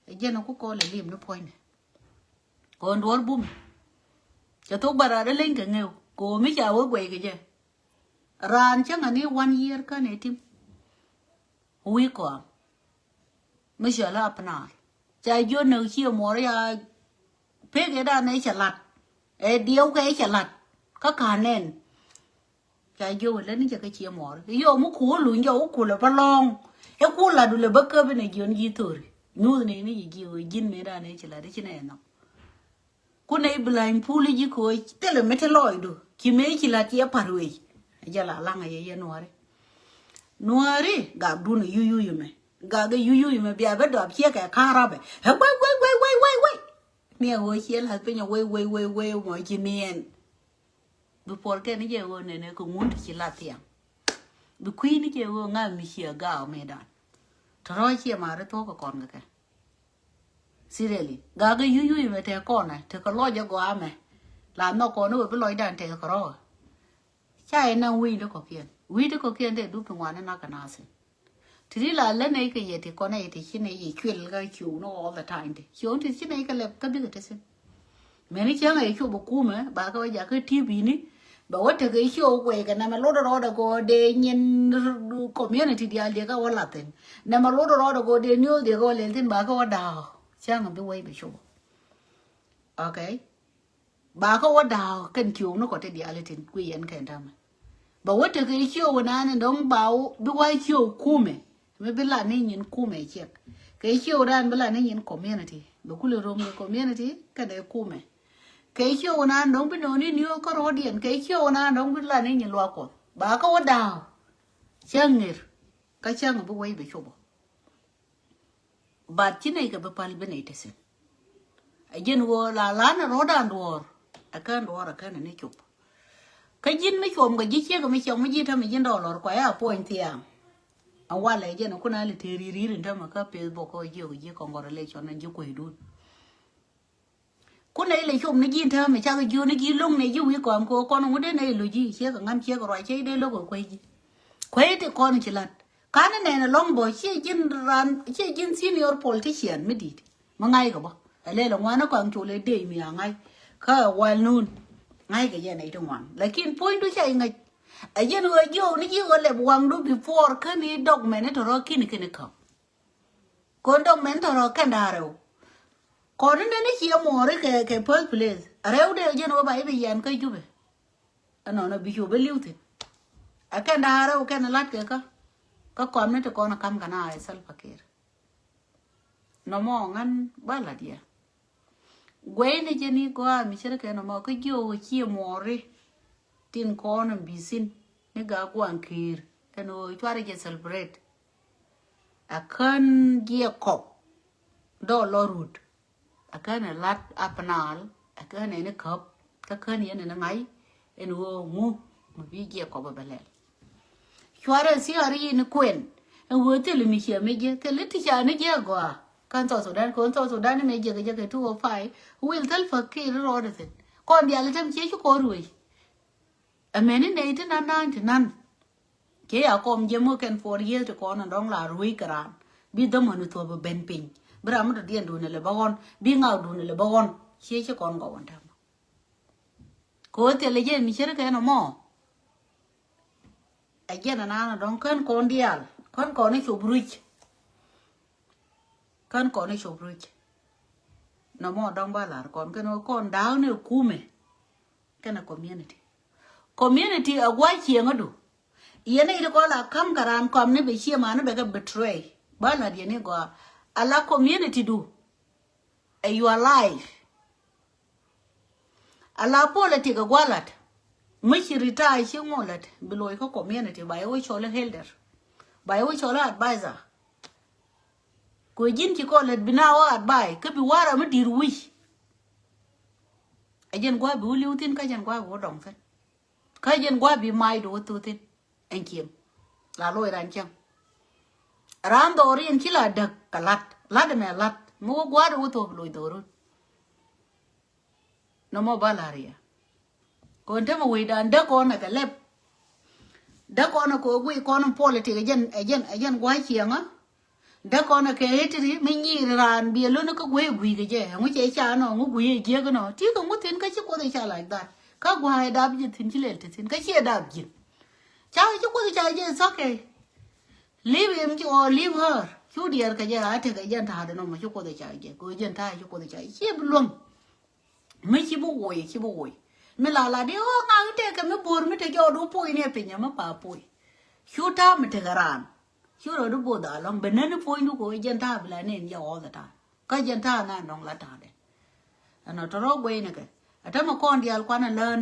Ɛ jɛn ku kɔl ɛ lim ni puɔ̱nydɛ. Kɔn duɔ̱ɔ̱r bum. Cɛ thok baraadä leny kɛ ŋɛw kɛ ɣöö mi ca wä guɛy kɛ jɛ. Raan cäŋ ani one year kän ɛ tim. Wi̱i̱ kɔam. Mi cɛ la Upper Nile. Ca jiö näk ciɛ muɔr ya pek ɛ dan ɛ cɛ lat. Ɛ diɛw kɛ ɛ cɛ lat. Kä ka̱n nɛn. Ca jiö wä lät ni cɛ kä ciɛ muɔr. Yɔ mi kuul luny jɔ wä kuul ɛ bä lɔ̱ŋ. Ɛ kuul lat wä lɛ bä käp inɛ jiön ji̱ thori. Nyuuth ni ni ji̱ jiö ji̱n mëë dan ɛ cɛ lat ɛ ci nɛ ɛ nhɔk. Ku nɛy bi la̱ny pul i̱ ji̱ ko̱o̱c thilɛ mi ti lɔɔcdu ci mëë ci la̱t ci ɛ pa̱r wec. Jɛ la laŋ a yɛ yɛ nuääri. Nuääri gakdun ɛ yuyuy mɛ. Gak ɛ yuyuy mɛ bia bä dɔap ciɛ kɛ ka̱r rapɛ. Ɛ wec wec wec wec wec wec. Ni ɛ ɣöö ciɛ la̱th piny ɛ wec wec wec wec mɔ ci niɛn. Bi puɔl kɛn i̱ jɛ ɣöö nɛnɛ kɛ ŋun ti ci la̱th thiaŋ. Bi kui̱n i̱ jɛ ɣöö ŋa̱ mi ciɛ gaak mëëdan. Tɔ̱rɔ̱ ciɛ ma̱a̱ri thuɔ̱k kɛ kɔn kɛ kɛ. Seriously, gakɛ yuyuy mɛ tɛ kɔnɛ tekɛ lɔc ɛ gɔaa mɛ. La nhɔk kɔn i̱ wee bi lɔcdan tɛ kɛ rɔ̱ɔ̱. Ca yɛ naŋ wi̱i̱ni kɔ̱kiɛn wi̱i̱ni kɔ̱kiɛn tɛ dup ti ŋuani nak kɛ nasin. Ti ri la lä nɛy kɛ yɛ ti kɔnɛ yɛ ti ci nɛy yɛ cuil kä ciöw ni all the time ti ciöw ti ci nɛy kɛ lɛp kä bikɛ ti thin. Mɛni cäŋ ɛ cop ɛ kumɛ ba kɛ wä jakä T V ni. Bɛ wä tekɛ i̱ ciɛ wä kuɛy kɛ nɛmɛ lot rɔɔdɛ kɛ wä dee nyin community diaal diɛ kɛ wä lathin. Nɛmɛ lot rɔɔdɛ kɛ wä dee news diɛ kɛ wä lɛl thin ba kɛ wä da̱a̱k. Cäŋ bi wä i̱ bɛ cop. Okay. Ba kɛ wä da̱a̱k kɛn ciöw ni kɔ ti diaal itin kui̱ yɛn kɛn täämɛ. Bɛ wä tekɛ i̱ ciöw wä nani dɔ̱ŋ ba wä bi wä ciöw kumɛ. Mi bi lat ni nyin kumɛ ciɛk. Kɛ ciɛ wä dan bi la ni nyin community, bi kuli rom ni community kɛnɛ kumɛ. Kɛ ciɛ wä nan dɔŋ bi nɔni ni wä kärɔɔdiɛn, kɛ ciɛ wä nan dɔŋ bi la ni nyin luak Kuɔth ba kä wä daaw. Cäŋ ŋer kä cäŋ bi wei bi copɔ. But ci nɛy kɛ bi päl bi nɛy te thi̱n. Ɛ jɛn ɣöö la lan ɛ rɔ̱dan duɔ̱ɔ̱r ɛ kän duɔ̱ɔ̱r ɛ kän ɛ ni cop. Kä ji̱n mi cuɔm kɛ ji̱ ciek mi ciɛŋ mi ji̱ täm mi ji̱n dɔɔlɔr kua ya puɔ̱ny thiaŋ. Ɛ walɛ jɛn ɛ kun a lɛ te ri̱i̱r ri̱i̱r in täm ɛ kä Facebook kä jiök ji̱ congratulation ɛn ji̱ kueydun. Kun nɛy lɛ cop ni ji̱ in täm ɛ cak jiök ni ji̱ lo̱ŋ nɛy ji̱ wi̱i̱ kɔam kɛ ɣöö kɔn ŋut dee nɛy lo̱c ji̱ ciek ɛ ŋa̱n ciek ɛ ruac ciek dee lo̱k ɛ kuey ji̱. Kuey ti kɔn ci la̱t. Kan nɛn ɛlɔ̱ŋ bä ciɛ ji̱n ran ciɛ ji̱n senior politician mi di̱i̱t mi ŋa̱ckɛ bä. Ɛ lɛl ɛ ŋuan ɛ kɔaŋ col ɛ dee mi a ŋa̱c kä ɛ wal nun. Ŋa̱ckɛ jɛ nɛy ti ŋuan lakin puɔ̱nydu ca iŋäc. Ɛ jɛn ɣöö jiɔk ni ji̱ ɣöö lɛp waŋdu before kä ni dɔk mɛn i̱ tɔ̱rɔ ki̱n ki̱n i̱ käp. Kɔn dɔk mɛn tɔ̱rɔ kɛn da̱a̱ rɛw. Kɔn in deni ciɛ muɔɔri kɛ kɛ first place rɛw dee jɛn ɣöö ba i̱ bi yɛn kä Jubɛ. Ɛnɔnɔ bi cu bä li̱w thi̱n. Ɛ kɛn da̱a̱ rɛw kɛn la̱t kɛ kä. Kä kɔam ni ti kɔn ɛ ka̱m kɛ na ɛ Salva Kiir. Nɔmɔ ŋän ba la̱t yɛ. Guɛy ni jɛ ni gɔaa mi ce̱tkɛ nɔmɔ kä jiök ɛ ciɛ muɔɔri. Tin kɔn in bi thi̱n ni Gaa Guaŋ Kiir ɛn ɣöö cuarɛ jɛ celebrate. Ɛ kän jiɛ kɔp dɔɔl lɔ rut. Ɛ kän ɛ la̱t Upper Nile, ɛ kän ɛ ni käp, kä kän yɛn ɛ ni ŋa̱c ɛn ɣöö ŋu mi bi jiɛ kɔp ɛ bɛ lɛl. Cuarɛ thia̱a̱r in kuɛn ɛn ɣöö thil mi ciɛ mi jiɛ thil ti ca ni jiɛ gɔaa. Kän South Sudan kɛ ɣöö South Sudan mi jiɛ kɛ jiɛ kɛ two oh five wil thil Fakir rɔɔdɛ thi̱n. Kɔn diaal i̱ täm ciɛ ci kɔn ruëc. Ɛ mɛni nɛy ti nan nan ti nan. Ciɛ ya kɔm jiɛ mi kɛn four years ti kɔn in dɔ̱ŋ la ruëc kɛ raan bi dhämani thuɔ̱p ben piny. Bi ram mi dɔ̱diɛn duuni lɛ bä ɣɔn bi ŋak duuni lɛ bä ɣɔn. Ciɛ ci kɔn gɔw in täm. Kɛ ɣöö thilɛ jɛ mi ce̱tkɛ nɔmɔ. Ɛ jɛn ɛnan ɛ dɔ̱ŋ kän kɔn diaal kän kɔn i̱ cop ruc. Kän kɔn i̱ cop ruc. Nɔmɔ dɔ̱ŋ ba la̱r kɔn kɛn ɣöö kɔn da̱a̱k ni kumɛ. Kɛnɛ community. Community a gua̱c cieŋädu. Yɛn i̱ ti kɔn la ka̱m kɛ raan kɔam ni bɛ cie man ni bɛ kɛ betray ba la̱t yɛn i̱ gɔaa. A la community du. Ɛ your life. A la politic a gua̱ la̱t. Mi ci retire ci ŋuɔ̱t la̱t bi loc kä community ba yɛ wä cɔl i̱ elder. Ba yɛ wä cɔl i̱ advisor. Kɛ ji̱n ci kɔn la̱t bi na wä advice kä bi warɛ mi di̱i̱t wi̱c. Ɛ jɛn gua̱ bi wä li̱w thi̱n kä jɛn gua̱ bi wä dɔŋ thi̱n. Kä jɛn gua̱ bi mac di wä thuk thi̱n. Ɛn cieŋ la loc ran cäŋ. Ran dhɔr in ci la däk kɛ la̱t la̱t ɛmɛ la̱t mi wä gua̱ di wä thuk bi loc dhɔrun. Nɔmɔ ba la̱r yɛ. Kɔn te mi wecdan däk kɔn ɛ kɛ lɛp. Däk kɔn ɛ kɛ guic kɔn in politic ɛ jɛn ɛ jɛn ɛ jɛn gua̱ cieŋä. Däk kɔn ɛ kɛ history mi nyiir raan biɛ lon kä guey gui̱i̱ kɛ jɛ ɛŋu cɛ ca nɔ ŋu gui̱i̱ ɛ jiäk nɔ ti kɛ ŋu thi̱n kä ci Kuoth ɛ ca like that kä gua̱a̱ ɛ dap ji̱ thi̱n ci lɛl ti thi̱n kä ci ɛ dap ji̱. Ca ci Kuoth ɛ ca jɛ it's okay. Leave him or leave her. Cu diɛɛr kɛ jɛ a tekɛ jɛn ta̱a̱dɛ nɔmɔ ci Kuoth ɛ ca jɛ kɛ jɛn ta̱a̱ ci Kuoth ɛ ca ci bi luäŋ. Mi ci bi woc ci bi woc. Mi la la di ɣɔ̱k ŋak tekɛ mi bo̱o̱r mi te jɔɔdu puɔ̱ny ni ɛ piny ɛmɛ pa puɔ̱ny. Cu ta̱a̱ mi tekɛ raan. Cu rɔ di bo̱o̱th alɔŋ bɛ neni puɔ̱nydu kɛ wee jɛn ta̱a̱ bi la nen jɛ all the time. Kä jɛn ta̱a̱ na nɔŋ la ta̱a̱dɛ. Ɛnɔ tɔrɔ gueynikɛ ɛ tämɛ kɔn diaal kuanɛ lään.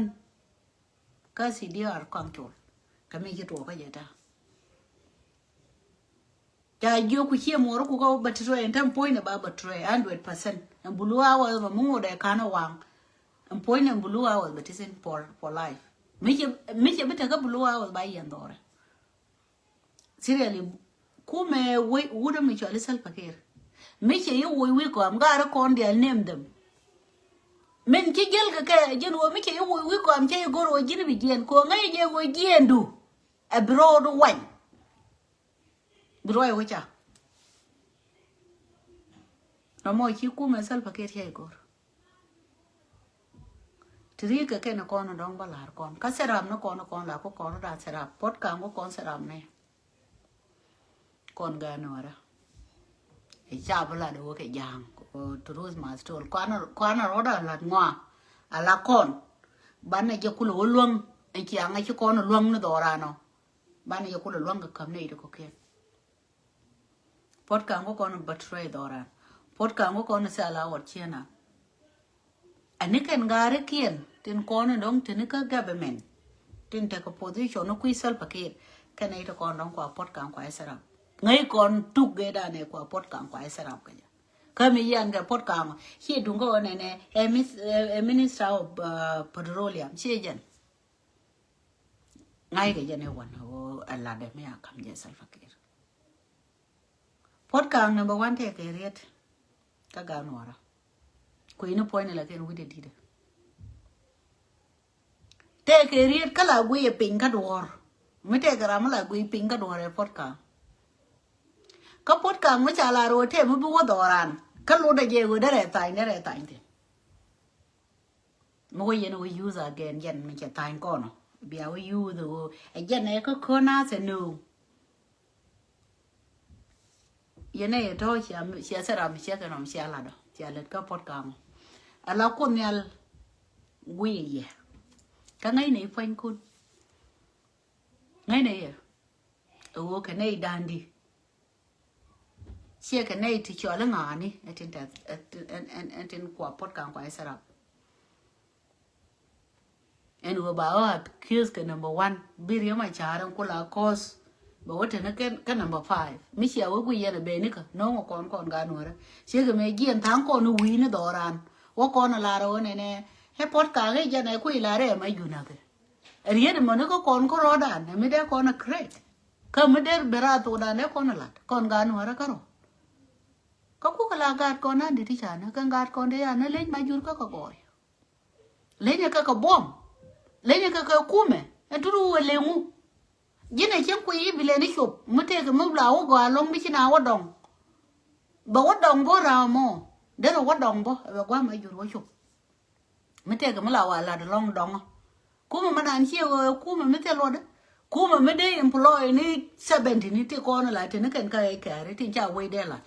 Kä C D R kɔaŋ col kɛ mi ci tuɔɔkä jɛ ta̱a̱. Ca jiök ku ciɛ muɔɔr ku kä bä ti tuɛ in tɛm puɔ̱ny ni ba bä tuɛ hundred percent. Ɛn bulu hours bä mi ŋot ɛ kan ɛ waŋ. Ɛn puɔ̱ny ni ɛn bulu hours bä ti thin for, for life. Mi cɛ, mi cɛ bi tekä bulu hours ba yɛn dhɔrɛ. Seriously, kumɛ wut mi cɔal i̱ Salva Kiir. Mi cɛ yi woc wi̱i̱ kɔam gaari kɔn diaal name them. Min ci jiɛl kɛ kɛ ji̱n wä mi cɛ yi woc wi̱i̱ kɔam cɛ yi go̱r wä ji̱n bi jiɛn kɛ wä ŋäc jɛ wä jiɛndu. Ɛ bi rɔɔdu wany. Bi ruac wä ca. Nɔmɔ ci kumɛ Salva Kiir cɛ yi go̱r. Ti ri kɛ kɛn kɔn dɔŋ bä la̱r kɔn kä set up ni kɔn kɔn la ku kɔn da set up pot kaŋ ku kɔn set up ni. Kɔn gɛ nuɔrɛ. I̱ ca bä lat wä kɛ ja̱a̱ŋ ko Truth Must Tell kɔn kɔn rɔda lat ŋɔa. Ala kɔn banɛ jɛ kulɛ wä luäŋ. I̱ ciaŋ i̱ ci kɔn luäŋ ni dhɔranɔ. Banɛ jɛ kulɛ luäŋ kɛ käm ni iti kɔkiɛn. Puɔt Kaŋ ku kɔn betray dhɔran. Puɔt Kaŋ ku kɔn sell out ciëna. Ani kɛn gari kiɛn tin kɔn dɔŋ tin kä government tin tekɛ position ni kui̱ Salva Kiir. Kɛn iti kɔn dɔŋ kua Puɔt Kaŋ kua Israel. Ŋäc kɔn tuk gɛ danɛ kua Puɔt Kaŋ kua Israel kɛ jɛ. Kä mi yan kɛ Puɔt Kaŋ ci duŋ kä wä nɛnɛ ɛ mis-, ɛ, ɛ minister of, uh, petroleum ci jɛn. Ŋa̱c kɛ jɛn ɛ wan ɛ ladɛ mi a kam jɛ Salva Kiir. Puɔt Kaŋ number one tɛkɛ riet kä gaat Nuɔrä. Kui̱ni puɔ̱nyni la kɛn wi̱cdɛ di̱tdɛ. Tɛkɛ riet kä la guiy ɛ piny kä duɔ̱ɔ̱r. Mi tɛkɛ ram mi la guiy piny kä duɔ̱ɔ̱r ɛ Puɔt Kaŋ. Kä Puɔt Kaŋ mi ca la ro̱o̱ tɛm mi bi wä dhɔran kä lotdɛ jɛ ɣöö derɛ thany derɛ thany thi̱n. Mi wä yɛn wä use again jɛn mi cɛ thany kɔnɔ bia wä use ɣöö ɛ jɛn ɛ kä kön nath ɛ nööŋ. Yɛn ɛ yɛ tɔ̱ cia, cia sɛ ram cia kɛ nɔm cia ladɔ cia lät kä Puɔt Kaŋ. Ala Kuoth Nhial guiyɛ yɛ. Kä ŋäcnɛ i̱ pua̱nykun. Ŋäcnɛ yɛ. Ɛ ɣöö kɛ nɛy da̱a̱ndi. Ciɛ kɛ nɛy ti cɔal i̱ ŋa̱a̱ni ɛ tin tɛth ɛ tin, ɛn, ɛn, ɛn tin kua Puɔt Kaŋ kua Israel. Ɛn ɣöö ba ɣä accuse kɛ number one bi Riek Machar ɛn kula cause. Bɛ wä teni kɛ, kɛ number five mi cia wä guiy yɛn ɛ beni kä no̱o̱ŋ ɛ kɔn kɔn gaat Nuɔrä. Ciekɛ mɛ jiɛn tha̱a̱ŋ kɔn i̱ wi̱i̱ni dhɔran wä kɔn ɛ lar ɛ wä nɛnɛ. Ɛ Puɔt Kaŋ i̱ jɛn ɛ kui̱ lar ɛ mɛ jun akä. Ɛ riet ɛmɔni kä kɔn kä rɔɔdan ɛ mi dee kɔn ɛ create. Kä mi der ben raar thokdan dee kɔn ɛ lat kɔn gaat Nuɔrä kä rɔɔd. Kä kukɛ la gaat kɔn an di̱t i̱ canä kɛ gaat kɔn dee yan ɛ leny ma jur kä kɛ gɔɔy. Lenyɛ kɛ kɛ buɔ̱m. Lenyɛ kɛ kɛ kumɛ. Ɛn tut wä leŋu. Ji̱n ɛ cieŋ kui̱ i̱ bi lɛni cop mi tëëkɛ mi la wä gɔaa lo̱ŋ bi ci na wä dɔŋ. Bɛ wä dɔŋ bä ram mɔ. Derɛ wä dɔŋ bä ɛ bɛ gua̱a̱m ɛ jur wä cop. Mi tëëkɛ mi la wa lat lɔŋ dɔŋä. Kumɛ mi nan ciɛ ɣöö kumɛ mi thil luɔt. Kumɛ mi dee employ ni seventy ni ti kɔn la ti ni kɛn kä ɛ kɛɛri tin ca wec dee lat.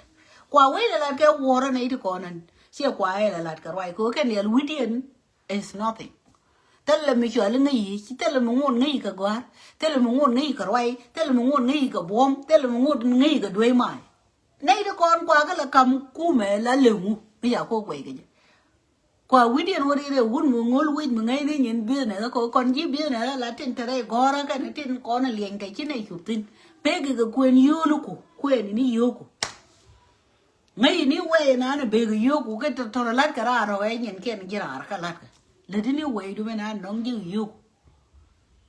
Kua wec dee lat kɛ wuɔrä ni ti kɔn ɛn ciɛ kua ɛ la lat kɛ ruac kɛ ɣöö kɛn yɛl wi̱diɛn is nothing. Thilɛ mi cuali ŋäci, ci thilɛ mi ŋot ŋäci kɛ gɔ̱a̱r, thilɛ mi ŋot ŋäci kɛ ruac, thilɛ mi ŋot ŋäci kɛ buɔ̱m, thilɛ mi ŋot ŋäci kɛ duec mac. Nɛy ti kɔn kua kä la kam kumɛ la leŋu mi ca kok guɛc kɛ jɛ. Kua wi̱diɛn wä ri rɛ wun ŋo̱l wec mi ŋäcni nyin business kɔ kɔn ji̱ business la tin te rɛy gɔ̱rä kɛn tin kɔn liɛny kɛ ci nɛy cup thi̱n. Pek kɛ kuen yio̱o̱l ku kuen ni yio̱o̱ku. Ŋäcni wɛy nan bek yio̱o̱ku kɛ tɔrɔ lat kɛ raar rɔ wɛ nyin kɛn ji̱ raar kä lat kɛ. Lätni wɛy du mɛ nan nɔŋ ji̱ yio̱o̱ku.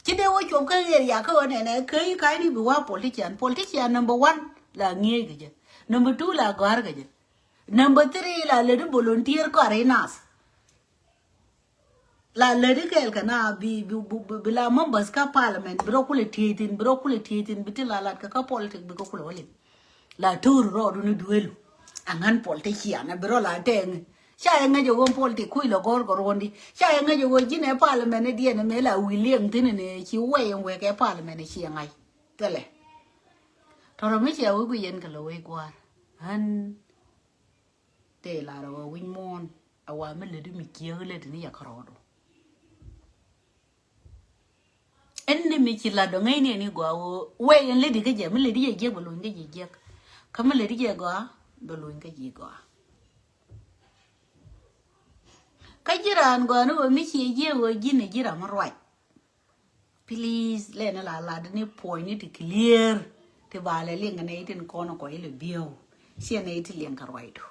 Ci dee wä cuɔp kä area kä ɣän ɛnɛ kä i̱ ka̱cni bi wa politician. Politician number one la ŋi̱eec kɛ jɛ. Number two la gɔ̱a̱r kɛ jɛ. Number three la lät i̱ volunteer kɔaar i̱ nath. La lät i̱ kɛɛl kɛ na bi, bi, bi, bi, bi la members kä parliament bi rɔ kulɛ tiey thin, bi rɔ kulɛ tiey thin, bi ti la lat kɛ kä politic bi kɛ kulɛ wä liŋ. La to̱r rɔɔdu ni duelu. Aŋän politician bi rɔ la tɛɛŋ. Ca yɛ ŋäc ɛ ɣöö politic kuc lɔ gɔ̱r kɛ ruɔ̱ndi. Ca yɛ ŋäc ɛ ɣöö ji̱n ɛ parliament ni diɛn ɛmɛ la wi̱i̱ liɛŋ thi̱n ni ci wɛy ɛn wek ɛ parliament ci ɛ ŋa̱c. Thilɛ. Tɔrɔ mi cia wek wi̱i̱ yɛn kɛ lɔ wec gua̱a̱r. Ɣän tëë lar ɛ ɣöö wi̱c muɔ̱ɔ̱n a wa mi lätdi mi ciek lätdi ni yɛ kärɔɔdu. Ɛn ni mi ci lat dɔ̱ŋ ŋäcni ɛn i̱ gɔaa ɣöö wee ɛn lätdi kä jɛ mi lätdi jɛ jiek bɛ luny kä ji̱ jiek. Kä mi lätdi jɛ gɔaa bɛ luny kä ji̱ gɔaa. Kä ji̱ raan gɔaa ni ɣöö mi ci jiek ɣöö ji̱n ɛ ji̱ ram mi ruac. Please lɛn la lat ni puɔ̱ny ni ti clear. Ti ba lɛ liŋ ni tin kɔn kɔ ilɛ bieu. Ciɛ ni ti liŋ ka ruacdu.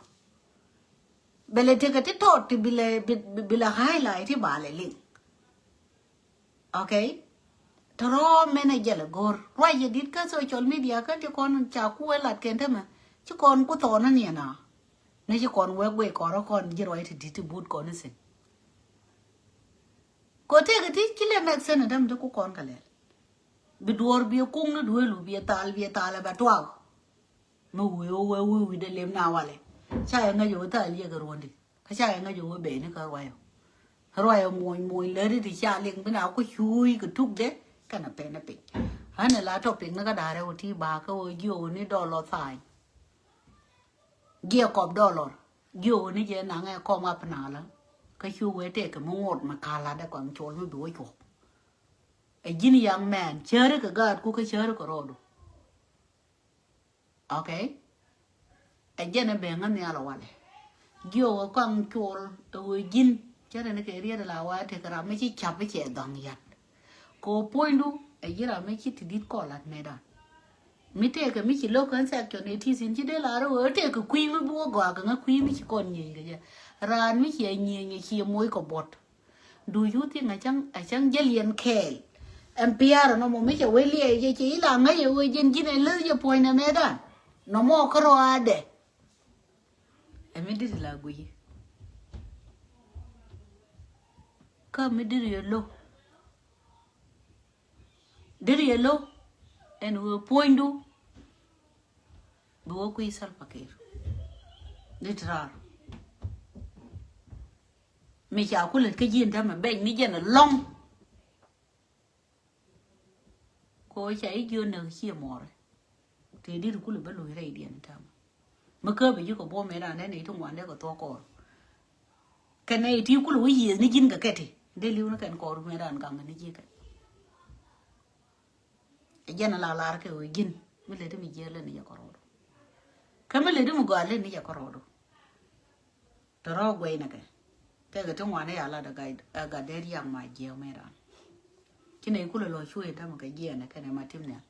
Bɛ lɛ tekɛ ti tɔt ti bi lɛ, bi, bi, bi lɛ highlight ti ba lɛ liŋ. Okay. Tɔrɔ mɛn ɛ jɛl ɛ go̱r ruac ɛ dit kä social media kä ti kɔn ca ku wee lat kɛn tämɛ. Ci kɔn ku thɔɔn ni ɛn a ni ci kɔn wee guic kɔrɔ kɔn ji̱ ruac ti dit ti but kɔn ni thin. Kɔ tëëkɛ ti ci lɛ make sense däm ti ku kɔn kɛ lɛl. Bi duɔɔr bi kuŋ ni duelu bi thal bi thal bɛ tuak. Mi wee wee wee wi̱dɛ lem na walɛ. Ca yɛ ŋäc wee thal yɛ kɛ ruɔ̱ndi. Kä ca yɛ ŋäc wee beni kä ruayɔ. Ruayɔ muɔny muɔny lɛ ri ti ca liŋ bi na ku cuuc kɛ tukdɛ kɛnɛ pɛn ɛ piny. Ɣän ɛ la tɔ piny ni kä da̱rɛ wä ti ba kä wä jiök ni dɔlɔ tha̱a̱ny. Jiɛ kɔp dɔlɔ jiök ni jɛ naŋɛ kɔm ap na la. Kä cu wee tëëkɛ mi ŋot mi ka̱l latdɛ kɔn col mi bi wä cuɔp. Ɛ ji̱n young man cäri kɛ gaatku kä cäri kɛ rɔɔdu. Okay. Ɛ jɛn ɛ ben ŋä nhial walɛ. Jiök ɛ kɔaŋ col ɛ ɣöö ji̱n cä rɛn kɛ riet la wa tekɛ ram mi ci cap i̱ cɛ dhɔŋ yat. Kɛ ɣöö puɔ̱nydu ɛ ji̱ ram mi ci ti di̱t kɔn lat metdan. Mi tëëkɛ mi ci lo̱k kɛn section ɛ ti̱thi̱n ci dee lar ɣöö tëëkɛ kui̱ mi bi wä gɔaa kɛ ŋä kui̱ mi ci kɔn nyieny kɛ jɛ. Raan mi ciɛ nyieny ɛ ciɛ moc kɛ buɔ̱t. Do you think a cäŋ a cäŋ jäl yɛn kɛɛl? Ɛn piaar nɔmɔ mi cɛ wee liɛɛc jɛ cɛ ila ŋäc ɛ wee jɛn ji̱n ɛ läth jɛ puɔ̱ny nɛ mɛtdan. Nɔmɔ kärɔa dɛ. Ɛ mi dit la guiy. Kä mi dit yɛ lo̱. Dit yɛ lo̱ ɛn wee puɔ̱nydu. Bi wä kui̱ Salva Kiir. Dit raar. Mi ca kulɛ kä ji̱n tämɛ bɛny ni jɛn ɛlɔ̱ŋ. Ko ca i̱ jiön näk cie mɔɔrɛ. Tëë dit kulɛ bä lo̱c rɛydiɛn tämɛ. Mi käp i̱ ji̱ kɛ buɔ̱m ëë raan dee nɛy ti ŋuan dee kɛ thuɔ̱k kɔɔr. Kɛn nɛy ti kulɛ wä yiëëth ni ji̱n kɛ kɛti dee li̱w ni kɛn kɔɔr mëë raan gaŋ ni ji̱ kɛn. Ɛ jɛn ala lar kɛ ɣöö ji̱n mi leti mi jiɛɛl leni jɛ kɔrɔɔdu. Kä mi leti mi gɔaa leni jɛ kɔrɔɔdu. Tɔrɔ guɛy nɛ kɛ kɛ kɛ ti ŋuan i̱ ala dɛ gat dee riak ma jiɛɛk mɛ ran. Ci nɛ ikulɛ lɔ cuɛ tamɛ kɛ jiɛɛn nɛ kɛnɛ ma tim nhial.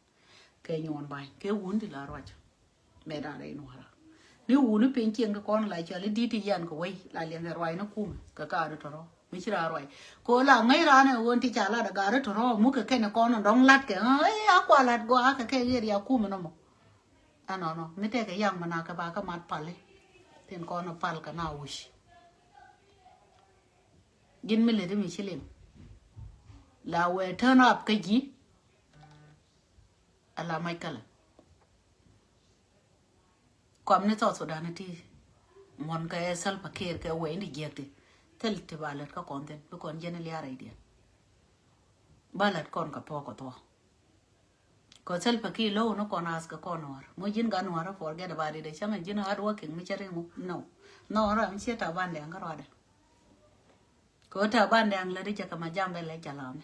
Kɛ nyuɔn ba̱ny kɛ wun ti la ruac. Mɛ ran rɛy nuara ni wun i̱ piny cieŋ kɛ kɔn la cɔal i̱ di̱t i̱ yan kɛ wei la liɛŋ kɛ ruac ni kumɛ kɛ kaari tɔrɔ. Mi ci raa ruac ko la ŋäc ran ɛ ɣöö ti ca lat ɛ gat ri tɔrɔ muk kɛ kɛn kɔn dɔŋ lat kɛ ɣän a kua lat gɔaa kɛ kɛ ɣer ya kumɛ nɔmɔ. Ɛnɔnɔ mi tɛkɛ yaŋ mi na kɛ ba kɛ mat pali. Tin kɔn pal kɛ na wi̱c. Ji̱n mi leti mi ci lim la wee turn up kä ji̱. Ala mac kälä. Kɔm ni South Sudan ti muɔn kɛ Salva Kiir kɛ wee ni jiɛk ti thil ti ba lät kä kɔn thin bi kɔn jɛn liaar rɛydiɛn. Ba lät kɔn kɛ thuɔk kɛ thuɔk. Kɔ Salva Kiir lo̱w ni kɔn ask kɔn nuɔr. Mo ji̱n gat nuɔr forget about it. Cäŋ ji̱n hard working mi cä riŋ no. No ram ciɛ Taban Deng kä ruadɛ. Kɛ ɣöö Taban Deng lät i̱ cɛ kɛ ma jam bɛ lɛ jalamɛ.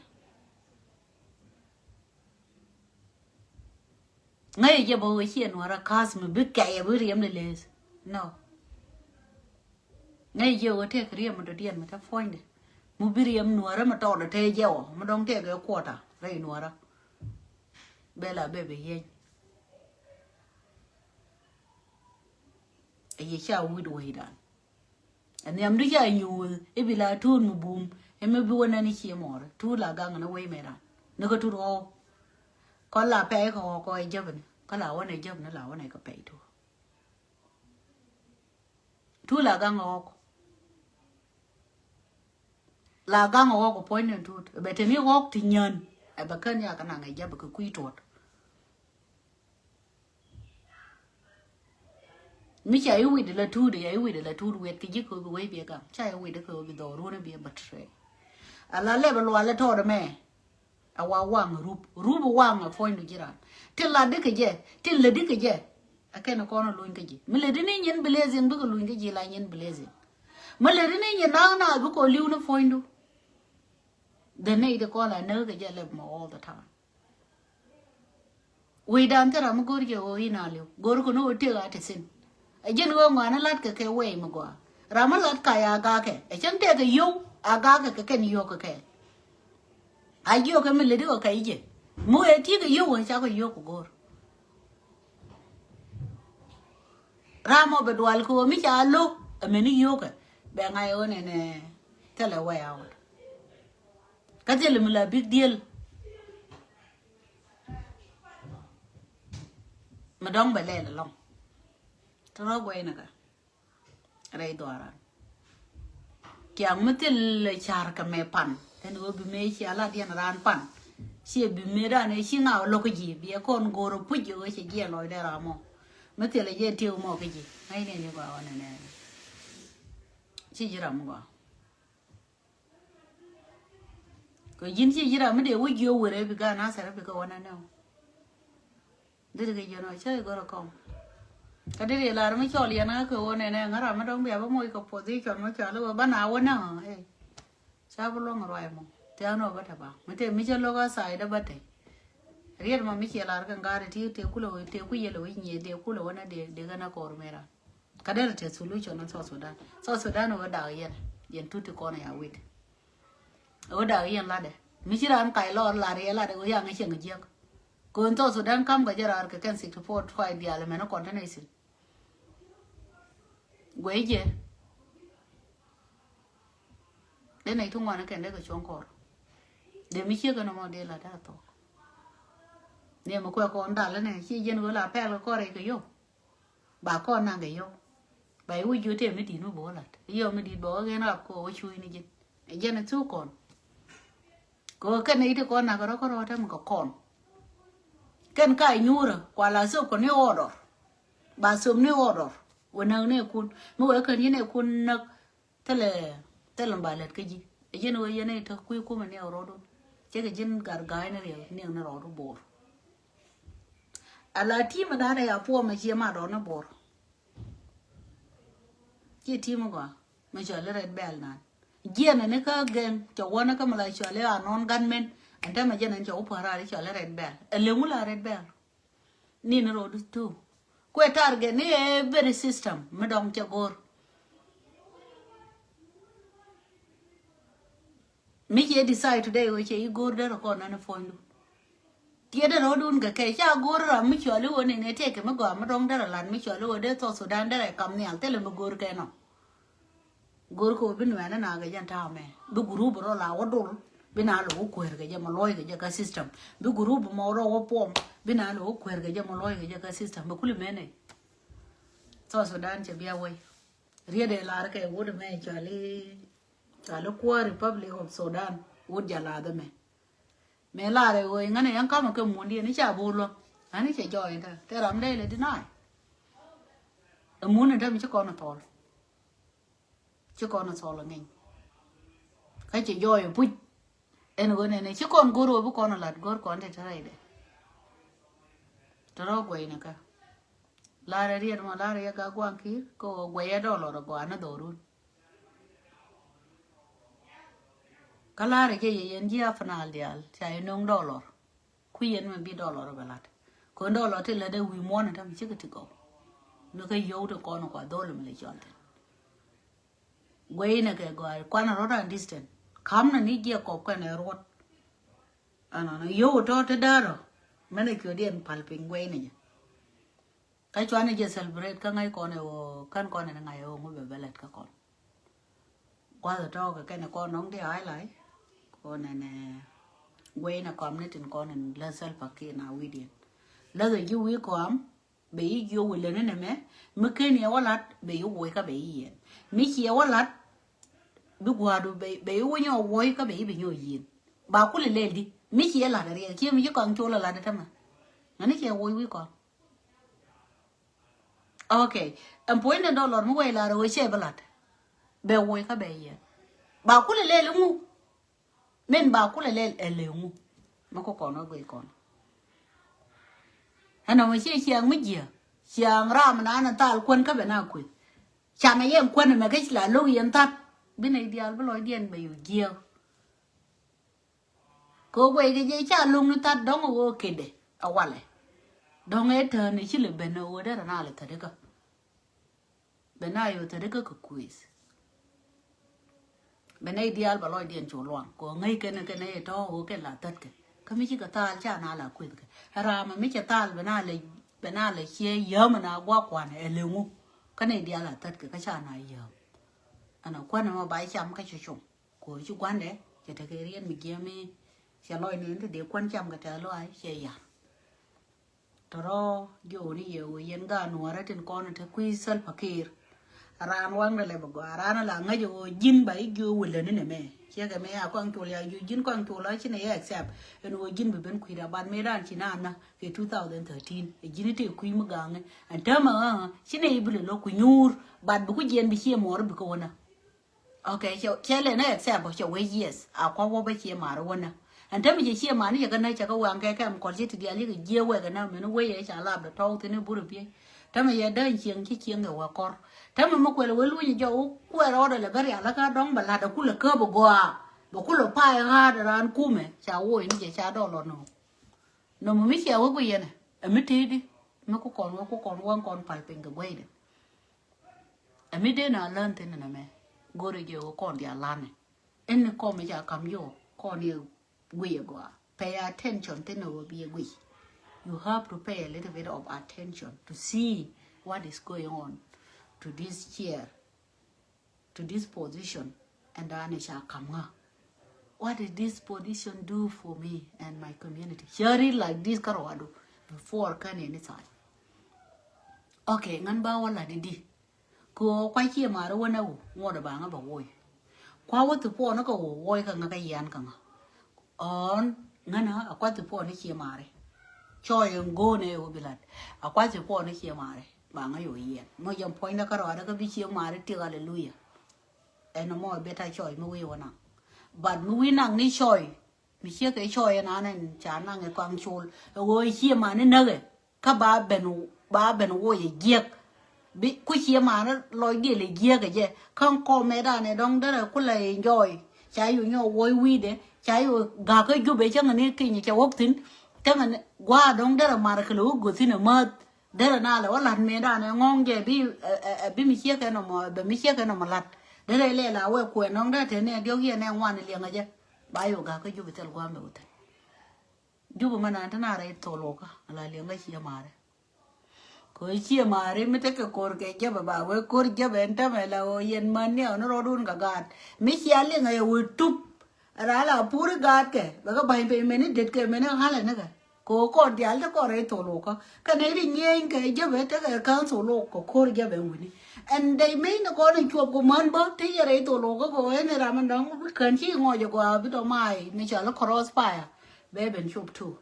Ŋäc jɛ bä wee ciɛ nuɔrä ka̱a̱th mi bi kɛyɛ bi riɛm ni leeth. No. Ŋäc jɛ wee tëëk riɛm mi dɔ̱diɛn mi te puɔ̱nydɛ mi bi riɛm nuɔrä mi tɔɔdɛ te jɛ wä mi dɔ̱ŋ tëëk ɛ kuɔta rɛy nuɔrä. Bɛ la bɛ bɛ yieny. Ɛ yɛ ca wi̱t wecdan. Ɛ nhiamdu ca nyuuth i̱ bi la tuut mi bum i̱ mi bi wä nɛn i̱ cie mɔɔr tuut la gaŋ ni wec mɛ ran ni kä tuut ɣɔw. Kɔn la pɛy kɛ ɣɔw kɔ ɛ jäpni kä la wä nɛ jäpni la wä nɛ kɛ pɛy tuut. Tuut la gaŋ ɣɔk. La gaŋ ɣɔk puɔ̱ny ni tuut ɛ bɛ teni ɣɔk ti nyän. Ɛ bɛ kän ya kɛ naŋ ɛ jäp kɛ kui̱ tuɔt. Mi ca i̱ wi̱cdɛ la tuut, ca i̱ wi̱cdɛ la tuut wiɛt kɛ ji̱ kɛ ɣöö bi wec bi ɛ gaŋ. Ca i̱ wi̱cdɛ kɛ ɣöö bi dhɔɔr ruɔ̱n i̱ bi ɛ bätri. Ala lɛp ɛ lual ɛ tɔɔt ɛmɛ. Ɛ wa waŋ ɛ rup. Rup ɛ waŋ ɛ puɔ̱nydu ji̱ raan. Tin la dikɛ jɛ, tin la dikɛ jɛ. Ɛ kɛn ɛ kɔn ɛ luny kä ji̱. Mi lɛ di ni nyin blessing bikɛ luny kä ji̱ la nyin blessing. Mi lɛ di ni nyin naŋ na bikɛ li̱w ni puɔ̱nydu. The need kɔn la näk kɛ jɛ lɛp mɔ all the time. Wecdan thil ram mi go̱r jɛ ɣöö in a li̱w go̱r kɛ ni ɣöö tëk a te thi̱n. Ɛ ji̱n ɣöö ŋɔaani la̱t kɛ kɛ wɛy mi gɔaa. Ram mi la̱t kac a gakɛ ɛ cäŋ tëëkɛ yio̱w a gakɛ kɛ kɛn yio̱w kɛ kɛ. A jiök kɛ mi leti kɛ kɛ i̱ jɛ mi wee ti̱i̱ kɛ yio̱w ɛ cakɛ yio̱w kɛ go̱r. Ram mɔ bɛ dual kɛ ɣöö mi ca lo̱k ɛ mɛni yio̱w kɛ bɛ ŋa̱c ɣöö nɛnɛ thilɛ wɛy a wä. Kä thil mi la big deal. Mi dɔ̱ŋ bɛ lɛl ɛlɔ̱ŋ. Tɔrɔ guɛy ni kä rɛy dhuaran. Kiaŋ mi thil car kɛ mɛ pan ɛn ɣöö bi mëë cia la diɛn raan pan. Ciɛ bi mëë dan ɛ ci ŋaw lo̱k ji̱ bi ɛ kɔn go̱o̱r ɛ puc ɛ ɣöö cɛ jiɛ lɔcdɛ ram mɔ. Mi thil ɛ jɛ tiek mɔ kä ji̱ ŋäcnɛ ni gɔaa ɣɔn ɛnɛ. Ci ji̱ ram mi gɔaa. Kɛ ji̱n ci ji̱ ram mi dee wä jiök wër ɛ bi gaat Nasir ɛ bi kɛ wä nɛnɛ ɔ. Deri kɛ ji̱n ɔ cä i̱ gɔr ɛ kɔm. Kä deri lar mi cɔl yɛn ɣä kɛ wä nɛnɛ ŋä ram mi dɔ̱ŋ bia bä moc kɛ position mi cɔal i̱ wä bä na wä nɛ ɔ. Ca bi luɔ̱ŋ ruac mɔ thia̱a̱n ɔ bä te ba mi te mi cä lo̱k a tha̱a̱c dä bä te. Riet mɔ mi ciɛ lar kɛ ŋa̱a̱t ti te kulɛ wä te ku yɛl wä nyieth dee kulɛ wä nɛ dee dee kɛ nɛ kɔr mɛ ran. Kä derɛ te solution ni South Sudan. South Sudan ɛ wä dak yɛn, yɛn tuti kɔn ya wit. Ɛ wä dak yɛn latdɛ. Mi ci ran kac lɔr lat yɛ latdɛ wä yaŋ cieŋ jiäk. Kön South Sudan kam kɛ jɛ raar kɛ kɛn sixty four tribe diaal mɛn kɔn te nation. Guɛ jɛ. Dee nɛy ti ŋuan kɛn dee kɛ cuɔ̱ŋ kɔr. Dee mi ciek ɛn ɛmɔ dee la daa thok. Ni ɛmɛ kuɛ kɔn dal ɛnɛ ci jiɛn ɣöö la pɛl kɛ kɔr rɛy kɛ yio̱w. Ba kɔn naŋ kɛ yio̱w. Ba iwuc jiö tëë mi di̱i̱t mi bo̱o̱ lat i̱ yio̱w mi di̱i̱t bɛ wä ɣen rap kɛ wä cuuc ni ji̱n. Ɛ jiɛn ɛ thuk kɔn. Kɛ ɣöö kɛn nɛy ti kɔn nak kɛ rɔ kärɔɔt ɛmɛ kɛ kɔn. Kɛn ka inyuurä kua la thop kɛ ni ɣɔɔdɔr. Ba thop ni ɣɔɔdɔr wä näk ni kun mi wee kän yi ni kun näk. Thilɛ, thilɛ ba lät kä ji̱. Ɛ ji̱n wee yɛn i̱ tä kui̱ kumɛ ni rɔɔdu. Cɛ kɛ ji̱n gat ga̱a̱y ni riɛk ni ni rɔɔdu bo̱o̱r. Ala ti̱i̱ mɛ da̱a̱n ɛ ya puɔmɛ ciɛ ma dɔɔn ni bo̱o̱r. Ciɛ ti̱i̱ mɛ gɔaa mɛ cɔal i̱ red bell nan. Jiɛn ni kä gɛŋ cɛ wä ni kä mɛ la cɔal i̱ anɔn gat mɛn. Ɛn tɛmɛ jɛn ɛn cɛ wä pua̱r raar i̱ cɔal i̱ red bell ɛ leŋu la red bell. Ni ni rɔɔdu thuk kuɛ target ni every system mi dɔŋ cɛ go̱r. Mi ciɛ decide today wee ciɛ i̱ go̱r derɛ kɔn nani puɔ̱nydu. Tiɛ derɛ ɣöö dun kɛ kɛ ca go̱r ram mi cɔali ɣöö ni ni tëëkɛ mi gɔaa mi dɔŋ derɛ lat mi cɔali ɣöö dee South Sudan derɛ kam nhial thilɛ mi go̱r kɛ nɔ. Go̱r kɛ wä bi nuɛɛni na kɛ jɛ ta̱a̱ mɛ bi gurup rɔ la wä dol. Bi na lɔ wä kueer kɛ jɛ mɛ lɔc kɛ jɛ kä system. Bi gurup mɔ rɔ wä puɔm bi na lɔ wä kueer kɛ jɛ mɛ lɔc kɛ jɛ kä system bɛ kuli mɛnɛ. South Sudan cɛ bia wei. Riet ɛ lar kɛ wut mɛ cɔali, cɔali kuäär Republic of Sudan wut jɛ lath mɛ. Mɛ lar ɛ wei ŋänɛ yɛn kamɛ kɛ mun diɛn i̱ ca bo̱o̱ luäŋ. Ani cɛ jɔɔy in tɛ tɛ ram dee lɛ deny. Ɛ mun in tɛ mi ci kɔn ɛ thɔl. Ci kɔn a thɔl a ŋeny. Kä ci jɔɔy a puc. Ɛn ɣöö nɛnɛ ci kɔn go̱r ɣöö bi kɔn a lat go̱r kɔn ti te rɛydɛ. Te rɔ guɛy ni kä. Lar a riet mɔ lar a yɛ ga guaŋ ki̱i̱r kä ɣöö guɛy a dɔlɔr a gɔaa ni dhɔrun. Kä lar a jɛ yɛ yɛn ji̱ a final diaal ca yɛ no̱ŋ dɔlɔr. Kui̱ yɛn mɛ bi dɔlɔr bɛ lat kɛ dɔlɔr ti lat dee wi̱i̱ muɔ̱n in tɛm cikɛ ti gɔw. Ni kä yio̱w ti kɔn kua dhol mi lɛ cɔl thin. Guɛy ni kɛ gɔaa kuan rɔt an distant. Kam na ni jiɛ kɔp kɛn ɛ ruɔt. Ɛnɔnɔ yio̱w tɔ ti däärɔ. Mɛn ɛ kiɔ diɛn pal piny guɛy ni jɛ. Kä cuan ni jɛ celebrate kä ŋa̱c kɔn ɛ ɣöö kän kɔn ɛ ni ŋa̱c ɛ ɣöö ŋu bɛ bɛ lɛt kä kɔn. Gua̱th ɛ tɔɔk ɛ kɛn ɛ kɔn nɔŋ di highlight. Kɔn ɛn ɛ guɛy ni kɔam ni tin kɔn ɛn lä Salva Kiir na wi̱diɛn. Läth ɛ ji̱ wi̱i̱ kɔam bɛ yi jiö wä lä ni nɛ mɛ mi ken yɛ wä lat bɛ yi wuɔy kä bɛ yi yɛn. Mi ci yɛ wä lat bi gua̱a̱du bɛ yi wä nyɔ wuɔy kä bɛ yi bɛ nyɔ yieen. Ba kulɛ lɛl di mi ci yɛ lat ɛ riɛk kiɛ mi ci kɔaŋ col ɛ lat ɛ tämɛ. Ŋäni ci yɛ wuɔy wi̱i̱ kɔam. Ok. Ɛn puɔ̱ny ni dɔlɔr mi wɛy lar ɛ wee cɛ bi lat. Bɛ wuɔy kä bɛ yɛn. Ba kulɛ lɛl iŋu. Min ba kulɛ lɛl ɛ lɛ iŋu. Mi ku kɔn wä guic kɔn. Ɛn ɔmɔ ciɛ ciaŋ mi jiɛ ciaŋ ram na ni thal kuän kä bɛ na kueth. Camɛ yɛn kuän mɛ kä ci la lo̱k yɛn tha̱t. Bi nɛy diaal bi lɔcdiɛn bɛ yu jiɛk. Kɛ ɣöö guɛy kɛ jɛ ca lo̱ŋ ni tha̱t dɔ̱ŋ ɣöö kedɛ a walɛ. Dɔ̱ŋ ɛ tääni ci lɛ ben ɣöö derɛ na lɛ thätdä kä. Bɛ na yɛ thätdä kä kɛ kuëëth. Bɛ nɛy diaal bɛ lɔcdiɛn cu luaŋ kɛ ɣöö ŋäc kɛn kɛn ɛ tɔ̱ ɣöö kɛn la thätkɛ. Kä mi cikɛ thaal ca na la kuëthkɛ ɛ raamɛ mi cɛ thaal bɛ na lɛ bɛ na lɛ ciɛ yäämɛ na gua̱a̱k kuanɛ ɛ leŋu. Kä nɛy diaal la thätkɛ kä ca na yääm. Ɛn ɛ kuanɛ mɔ ba cam kä cɛ cuŋ. Kɛ ɣöö ci gua̱ndɛ cɛ tekɛ riet mi jiɛmi. Cɛ lɔcni in te dee kuän cam kɛ tɛ̈th lɔaac cɛ yar. Tɔ̱rɔ̱ jiöwni yɛ ɣöö yɛn gaat nuɔ̱ɔ̱rä tin kɔn te kui̱ Salva Kiir. A raan waŋdɛ lɛ bɛ gɔaa a raan ala ŋäc ɣöö ji̱n ba i̱ jiöö wälä ni nɛmɛ. Ciɛ kɛ mëë a kɔaŋ col ya jiöö ji̱n kɔaŋ col a ci nɛ yɛ accept ɛn ɣöö ji̱n bi ben kui̱da bat mëë raan ci naan na kɛ two thousand thirteen. Ɛ ji̱n i̱ tëë kui̱ mi gaŋɛ ɛn täämɛ ɣä ci nɛ i̱ bi lɛ lo̱k ku nyuur bat bi ku jiɛn bi ciɛ muɔɔr bi kä wänä. Ok, cɛ cɛ lɛ nɛ accept bä cɛ wee yes. A kua wä bä ciɛ mar wä nä. Ɛn te mi cɛ ciɛ mar ni cɛ kɛ nä cɛ kɛ wee aŋ kɛ kɛm kɔl ci ti diaal ci kɛ jiɛ wee kɛ nä mɛn wee yɛ ca lap dɔ tɔw thin i̱ bur i̱ piey. Te mi yɛ däny cieŋ ci cieŋ kɛ wee kɔr. Te mi mi kuɛl wee luny jɔ wä kuɛɛr ɔdɔ lɛ bä rial lä ka dɔŋ bɛ lat dɔ kulɛ kä bɛ gɔaa. Bɛ kulɛ pay ɣa̱a̱t raan kumɛ ca woi ni cɛ ca dɔl ɔ nɔ. Nɔ mi mi ciɛ wee ku yɛnɛ ɛ mi tëëdi mi ku kɔn wee ku kɔn wä kɔn pal piny kɛ guɛydɛ. Ɛ mi dee na län thin nɛ mɛ. Go̱ri jɛ ɣöö kɔn dia lanɛ. Ɛn ni kɔm i̱ ca kam yo kɔn i̱ guiy ɛ gɔaa. Pay attention thin ɛ ɣöö bi ɛ guiy. You have to pay a little bit of attention to see what is going on to this chair, to this position, and then ca kam ŋa. What did this position do for me and my community? Share it like this, kärɔadu, before kän any time. Okay, ŋän ba wä lat i̱di. Kɛ ɣöö kua cie maari wä nɛ wu ŋuɔ̱t ɛ ba ŋä bɛ woc. Kua wä thi puɔn kä wu woc kä ŋä kä yian kä ŋä. Ɔn ŋänä a kua thi puɔn i̱ cie maari. Cɔɔy in go̱o̱n ɛ wu bi lat. A kua thi puɔn i̱ cie maari ba ŋä yo̱ yian. Mɔ jɛ puɔ̱nydä kä rɔɔdä kä bi cie maari tik, aleluya. Ɛn mɔ ɛ beta cɔɔy mi wi̱i̱ wä naŋ. But mi wi̱i̱ naŋ ni cɔɔy. Mi ciek kɛ cɔɔy ɛn an ɛn ca naŋ ɛ kɔaŋ col ɛ ɣöö cie mani näkɛ. Kä ba ben, ba ben woc ɛ jiäk. Bi ku cie mani lɔc diɛl ɛ jiäk ɛ jɛ. Kä kɔmɛ dan ɛ dɔ̱ŋ derɛ ku la enjoy. Ca yu nyɔ woc wi̱i̱dɛ ca yu ga̱kä Jubɛ cäŋɛ ni kiny cɛ wäk thi̱n. Cäŋɛ ni gua̱a̱ dɔ̱ŋ derɛ mar kɛ lɛ wä go̱thi̱n ɛ mäth. Derɛ na lɛ wä la̱t mëë dan ɛ ŋɔ̱ŋ jɛ bi ɛ, ɛ, ɛ, bi mi ciek ɛn ɔmɔ, bɛ mi ciek ɛn ɔmɔ la̱t. Derɛ lɛ la wɛ kuɛ nɔ̱ŋ derɛ te ni ɛ diɔ̱k yɛn ɛ ŋuan ɛ liɛŋ ɛ jɛ. Ba yu ga̱kä Jubɛ thil gua̱a̱ mɛ wä thi̱n. Jubɛ mɛ naan te na rɛy thol wä kä la liɛŋ kä cie maari. Kɛ cie maari mi tekɛ ko̱r kɛ jɛpɛ ba wee ko̱r jɛpɛ ɛn tämɛ la ɣöö yɛn män ni ɣän rɔɔdun kɛ gaat. Mi cia liŋ ɛ yɛ wee tup. Ɛ raa la puri gaatkɛ bɛ kɛ ba̱ny piny mɛni detkɛ mɛni ɣa̱lɛ nikɛ. Kɛ ɣöö kɔn diaal te kɔn rɛy thol wä kä. Kɛ nɛy ri nyieny kɛ jɛpɛ tekɛ council wä kɛ ko̱r jɛpɛ ɛn wi̱ni. Ɛn dɛy mec ni kɔn in cuɔp kɛ män bä te yɛ rɛy thol wä kä kɛ ɣöö ɛn ram in dɔ̱ŋ bi kän ci ŋɔc ɛ gɔaa bi tɔ mac mi cɔal i̱ cross fire. Bɛ ben cop tu.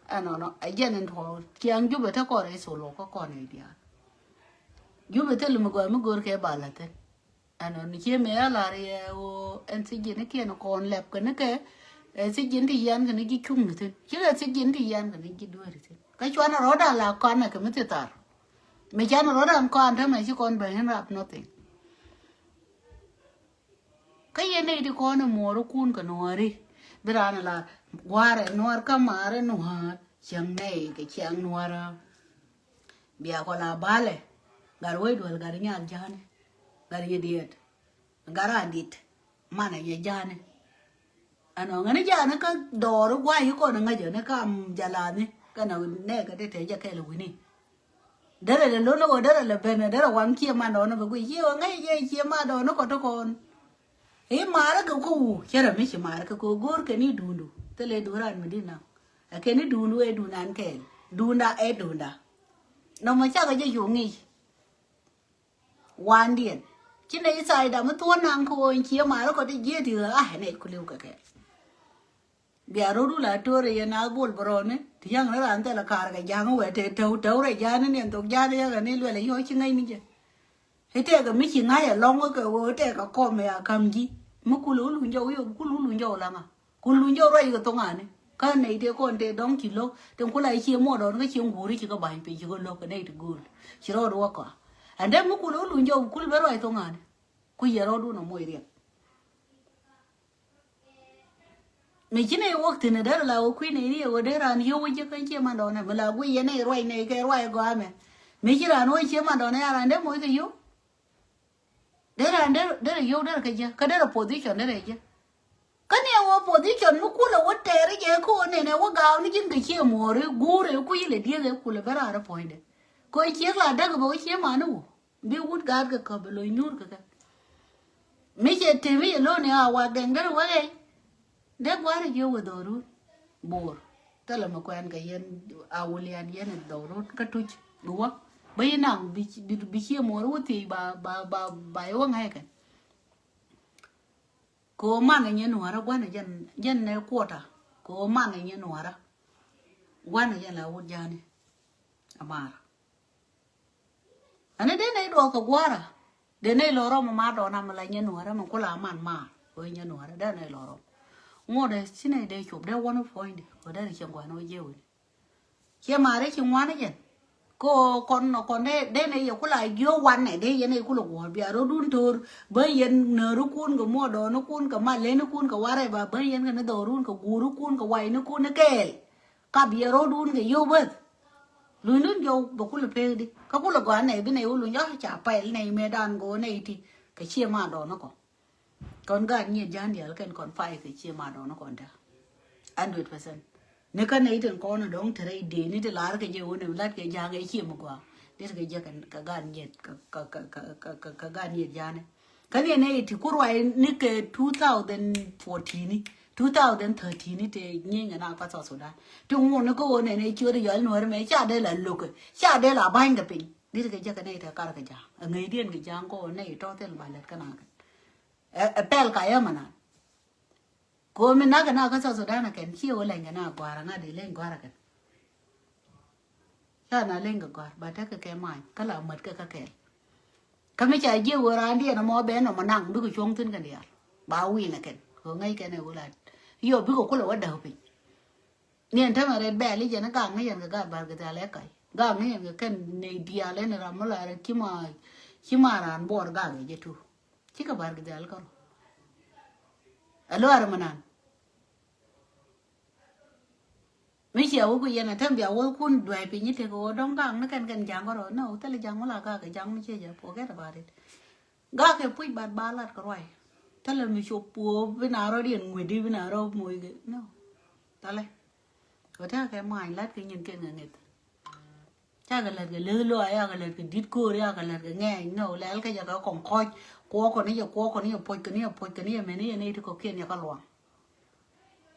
Ɛnɔnɔ ɛ jɛn in tuɔɔk ciaŋ Jubɛ te kɔn rɛy thol wä kä kɔn rɛy diaal. Jubɛ thil mi gɔaa mi go̱o̱r kɛ ba la̱th thi̱n. Ɛnɔnɔ cie mëë a la̱r yɛ ɣöö ɛn thi̱ji̱n ikiɛn kɔn lɛp kɛn kɛ. Ɛ thi̱ji̱n ti yian kɛn ji̱ cuŋ ni thi̱n cikɛ thi̱ji̱n ti yian kɛn ji̱ dueeri thi̱n. Kä cuanɛ rɔ̱dan la kɔn ɛ kɛ mi thi thar. Mi canɛ rɔ̱dan kɔn tämɛ ci kɔn ben in rap nothing. Kä yɛn nɛy ti kɔn ɛ muɔɔrikun kɛ nuɔɔri. Bi raan ɛ la gua̱a̱rɛ nuɔɔr kä maarɛ nuɔɔr cäŋ nɛy kɛ ciaŋ nuɔɔrä. Bia kɔ la balɛ gat wec duel gat nyal ja̱a̱ni. Gat yɛ diet gat a dit manɛ yɛ ja̱a̱ni. Ɛnɔ ŋäni ja̱a̱ni kä dɔɔri guay kɔn ŋäcä ni kam jala̱a̱ni kɛnɛ nɛɛkɛ ti te jɛ kɛl wi̱ni. Derɛ lɛ lo̱n ni wä derɛ lɛ ben derɛ waŋ cie mandɔɔni bɛ guiy cie wä ŋäc jɛ cie mandɔɔni kɔ ti kɔn. I̱ maarä kɛ kä wu cɛ rɛ mi ci maarä kɛ kɛ go̱o̱r kɛ ni duundu thilɛ duun ran mi di naŋ. Ɛ kɛ ni duundu ɛ duun an kɛɛl duunda ɛ duunda. Nɔmɔ cakɛ jɛ cu ŋic. Wandiɛn ci nɛ Ithaida mi thuɔ̱n naŋ kɛ ɣöö in cie maarä kɔ ti jiee ti ɣä a ɛ nɛy ku li̱w kɛ kɛɛl. Bia ro̱du la to̱rɛ yɛ naath bol bärɔni ti ya̱ŋ ni ran thilɛ kaar kɛ ja̱ŋ wɛ te täw täw rɛ ja̱a̱ni ni ɛn thok ja̱a̱ni yɛ kɛ ni luɛlɛ yɔ̱ɔ̱c ci ŋäcni jɛ. I̱ tɛkɛ mi ci ŋa̱c ɛlɔ̱ŋ kɛ ɣöö i̱ tɛkɛ kɔmɛ a ka̱m ji̱ mi kulɛ wä luny jɔw i̱ kulɛ wä luny jɔw laŋa. Kulɛ luny jɔw ruac kɛ thoŋani kä nɛy tëë kɔn tëë dɔ̱ŋ ci lo̱k tin kulɛ i̱ cie muɔdɔɔn kä cie ŋuuri ci kä ba̱ny piny ci kä lo̱k kɛ nɛy ti gööl. Ci rɔɔd wä kɔa ɛn dee mi kulɛ wä luny jɔw kulɛ ben ruac thoŋani. Ku yɛ rɔɔdun ɔ moc riɛk. Mi ci nɛy wä thi̱n ɛ derɛ la wä kui̱ nɛy ni ɛ wä dee raan yio̱w wä jiäk kä cie mandɔɔnɛ mi la guiy yɛn nɛy ruac nɛy kɛ ruac gɔaa mɛ. Mi ci raan wä cie mandɔɔnɛ a raan dee moc kɛ yio̱w. Derɛ derɛ yio̱w derɛ kɛ jɛ kä derɛ position derɛ jɛ. Kä ni ɛ wä position mi kulɛ wä tɛɛri jɛ kä wä nɛnɛ wä gaaw ni ji̱n kɛ cie muɔɔri guuri ku ilɛ dieth ɛ kulɛ bä raar ɛ puɔ̱nydɛ. Kɛ wä ciek la däk bä wä cie mani wä bi wut gaat kɛ käp bɛ lo̱c nuur kɛ kɛ. Mi cɛ temi yɛ lo̱ni a wa gɛŋ derɛ wä ɛ. Dee gua̱a̱r jiök wä dhɔrun bo̱o̱r. Thilɛ mi kuɛn kɛ yɛn a wulian yɛn dhɔrun kä tuc bi wä bä yi naŋ bi cie muɔr wä thiec ba ba ba ba yi wä ŋa̱c kɛn. Kɛ ɣöö manɛ nyɛ nuäärä gua̱nɛ jɛn jɛn nɛ kuɔta kɛ ɣöö manɛ nyɛ nuäärä gua̱nɛ jɛn la wut ja̱a̱ni. Amaar. Ani dee nɛy duɔɔk kɛ gua̱a̱ra dee nɛy lɔ rɔm ma dɔɔna mi la nyɛ nuɔrɛ mi kula man maar wee nyɛ nuɔrɛ dee nɛy lɔ rɔm. Ŋuɔdɛ ci nɛy dee cop dee wɔn puɔ̱nydɛ kɛ dee ri cɛ gua̱n wee jɛ wen. Ciɛ maari ci ŋuan jɛn. Ko kɔn kɔn dee dee nɛy yɛ kula jiö wanɛ dee yɛn nɛy kula guɔ̱ɔ̱r bia rɔdun to̱r bä yɛn nääri kun kɛ muɔdɔɔni kun kɛ maleni kun kɛ warɛ ba bä yɛn kɛ ni dhɔrun kɛ guuri kun kɛ wayni kun ni kɛɛl. Kap yɛ rɔdun kɛ yio̱w bäth. Luny dun jɔw bɛ kulɛ pek di. Kä kulɛ gɔaa nɛy bi nɛy wä luny ɔ ca pɛl nɛy mëë dan go̱o̱ nɛy ti. Kɛ ciɛ ma dɔɔn ni kɔn. Kɔn gaat nyiet ja̱a̱n diaal kɛn kɔn pay kɛ ciɛ ma dɔɔn ni kɔn te. Hundred percent. Ni kä nɛy tin kɔn dɔ̱ŋ te rɛy dee ni ti lar kɛ jɛ wä ni lat kɛ ja̱a̱n kɛ ciɛ mi gɔaa. Ni ti kɛ jɛ kɛ gaat nyiet kɛ gaat nyiet ja̱a̱n ni. Kä ni nɛ ti kur wai ni kɛ two thousand fourteen ni, two thousand thirteen ni te nyieny kɛ na kä South Sudan. Ti ŋun ni kä wä nɛ nɛ ciöt yɔl nuɔr mɛ ca dee la loke, ca dee la ba̱ny kɛ piny. Dit kɛ jɛ kɛ nɛ te kar kɛ ja̱. Ɛ ŋäc diɛn kɛ ja̱ ŋɔ nɛ tɔ thil ba lɛt kɛ na kɛ. Ɛ pɛl ka yɛ mɛ na. Ko mi nak kɛ na kä South Sudan kɛn ci wä lɛny kɛ na guar ŋa di lɛny guar kɛn. Ca na leny kɛ gɔ̱a̱r ba tekɛ kɛ ma̱a̱ny kä la mät kɛ kä kɛɛl. Kä mi ca jiɛ wee raan diɛn ɛmɔ bɛ nɔmɔ naŋ bikɛ cuɔ̱ŋ thi̱n kɛn diaal. Ba wi̱i̱ nɛ kɛn kɛ ŋäc kɛn ɛ wulaat. Yɔ bikɛ kulɛ wä däk piny. Niɛn tämɛ rɛt bɛɛl i̱ jɛn i̱ gak ŋäc yɛn kɛ gat bar kɛ thial ɛ kac gak ŋäc yɛn kɛ kɛn nɛy diaal ɛn ram mi la rɛt ci ma ci ma raan buɔɔr gak ɛ jɛ tu. Cikɛ bar kɛ thial kärɔ. Ɛ luaar mɛ nan. Mi cia wä ku yɛn a tɛm bia wä kun duay piny itek wä dɔŋ gak ni kɛn kɛn jaŋ kärɔ ni wä thil jaŋ wä la gak kɛ jaŋ mi cia jɛ forget about it. Gak kɛ puc bat ba lat kɛ ruay. Thilɛ mi cop puɔ bi na rɔ diɛn ŋuedi bi na rɔ moc kɛ no. Thilɛ. Wä tɛk kɛ maany lat kɛ nyin kɛn kɛ ŋeth. Cakɛ lät kɛ leth lɔa yakɛ lät kɛ dit ko̱o̱r yakɛ lät kɛ ŋɛɛny ni wä lɛl kɛ jɛ kɛ kɔŋ kɔc. Kuɔk kɔni jɛ kuɔk kɔni jɛ puɔc kɔni jɛ puɔc kɔni jɛ meni jɛ ni ti kɔkiɛn jɛ kɛ luaŋ.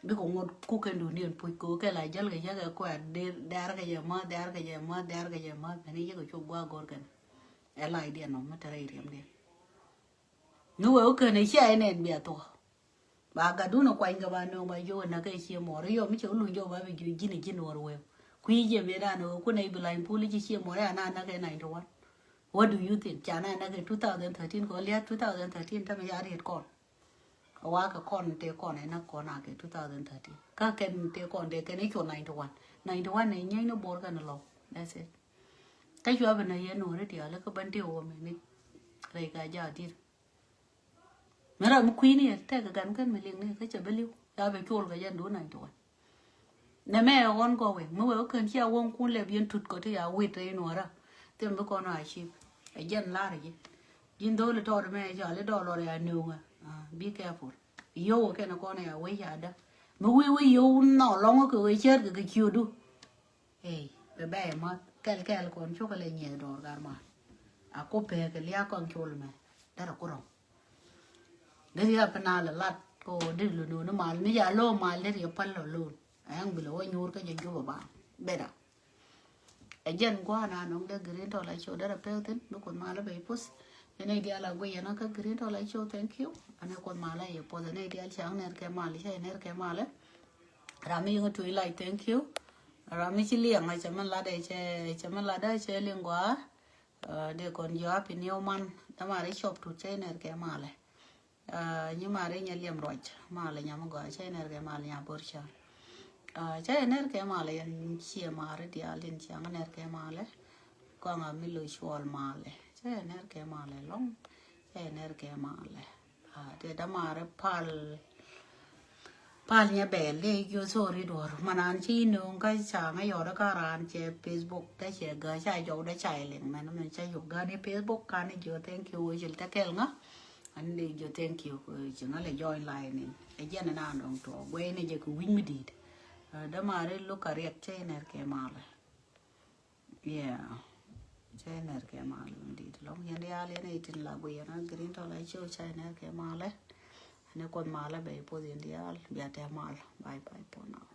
Bikɛ ŋot kukɛn duundiɛn puc kɛ kɛ la jäl kɛ jäk ɛ kuɛɛr dɛr kɛ jɛ mäth dɛr kɛ jɛ mäth dɛr kɛ jɛ mäth bɛn i̱ yikɛ cop gua̱a̱k go̱r kɛn. Ɛ la idiɛn nɔm mi te rɛy riɛmdiɛn. Ni wee wä kän ɛ cia inɛn bia thuɔ̱k. Ba gatdun ɛ kuany kɛ ba nööŋ ba jiök ɛ näk kɛ cie muɔɔr i̱ yɔ mi cɛ wä luny jɔk ba bi jiök ji̱n ɛ ji̱n wär wee. Kui̱ jiɛ mëë dan ɛ wee kun ɛ i̱ bi lany pul i̱ ci cie muɔɔr i̱ ana näk kɛ ninety one. What do you think? Ca na näk kɛ two thousand thirteen kɛ wä lia̱t two thousand thirteen tämɛ ya riet kɔn. Kɛ wakɛ kɔn tëë kɔn ɛ näk kɔn akɛ two thousand thirteen. Kä kɛn tëë kɔn tëë kɛn i̱ cuɔ ninety one. Ninety one ɛ nyieny ni bor kɛn lɔw. That's it. Kä cua bi nä yɛn nuɔ̱ri diaal kä bän tëë wä mɛ ni. Rɛy ka jaat di̱t. Mi ram mi kui̱ni yɛ tɛk kɛ gan kɛn mi liŋni kä cɛ bi li̱w. Ya bɛ col kɛ yɛn duun ninety one. Nɛ mɛ ɛ ɣɔn gɔwɛ mi wɛ wä kän cia wäŋ kun lɛ biɛn tut kɔ ti ya wit rɛy nuɔrä. Thim bi kɔn a cip ɛ jɛn lar ji̱. Ji̱n dho̱li tɔɔt mɛ ɛ cɔal i̱ dɔɔl lɔr ya nööŋä. Be careful. Yio̱w kɛn kɔn ya wec ya dä mi wi̱i̱ wi̱i̱ yio̱w nɔ lɔŋä kɛ wee cär kɛ kɛ ciötdu. Ey bɛ bɛy math kɛl kɛl kɔn cukɛ lɛ nyieth dɔɔr gar ma. A ku pek kɛ liak kɔn col mɛ derɛ ku rɔm. Deri a pina lɛ lat ko deri lo nuni mal mi ja lo mal deri a pal lo lo. Ɛŋ bi lo wä nyur kä jɛ juba ba beda. Ɛ jɛn guana nɔŋ dɛ green tɔ la show derɛ pek thin bi kun mal bɛ pus. Ɛn ɛ dial a gui yɛn kä green tɔ la show, thank you. Ɛn ɛ kun mal a yɛ pus ɛn ɛ dial cang ner kɛ mal cɛ ner kɛ mal. Ram mi yäŋä tuny lac, thank you. Ram mi ci liɛŋ a cɛ mi lat ɛ cɛ cɛ mi lat ɛ cɛ liŋ gua. Dee kɔn jɔa pi niw man dama ri cop tut cɛ ner kɛ malɛ. Nyi mari nyɛ liɛm ruac malɛ nyam gɔaa cɛ ner kɛ malɛ nya bor ca. Cɛ ner kɛ malɛ yɛn ciɛ mari dial din ciaŋ ner kɛ malɛ. Kɔŋ a mi lo cuɔl malɛ cɛ ner kɛ malɛ lɔŋ. Cɛ ner kɛ malɛ. Tɛ dama ri pal. Pal nyɛ bɛɛl dee jiö, sorry duɔr. Manan ci nööŋ kä ca ŋä yɔt kä raan cɛ Facebook tä cɛ gä ca jɔw dä ca ilin mɛn mɛn ca yuk gä ni Facebook kan ni jiö, thank you wecil tä kɛl ŋä. An dee jiö thank you ci ŋä lɛ join line in. Ɛ jɛn na nɔŋ tuɔ guɛy ni jɛ kɛ wi̱ny mi di̱i̱t. Dämari luk kä riɛk cɛ inɛr kɛ malɛ. Yeah. Cɛ inɛr kɛ malɛ mi di̱i̱t lɔŋ yɛn diaal yɛn itin la guiy yɛn a green tɔ la ciö ca inɛr kɛ malɛ. Ni kuoth malä bɛ ipuɔth in diaal bia tɛ mal. Bye bye for now.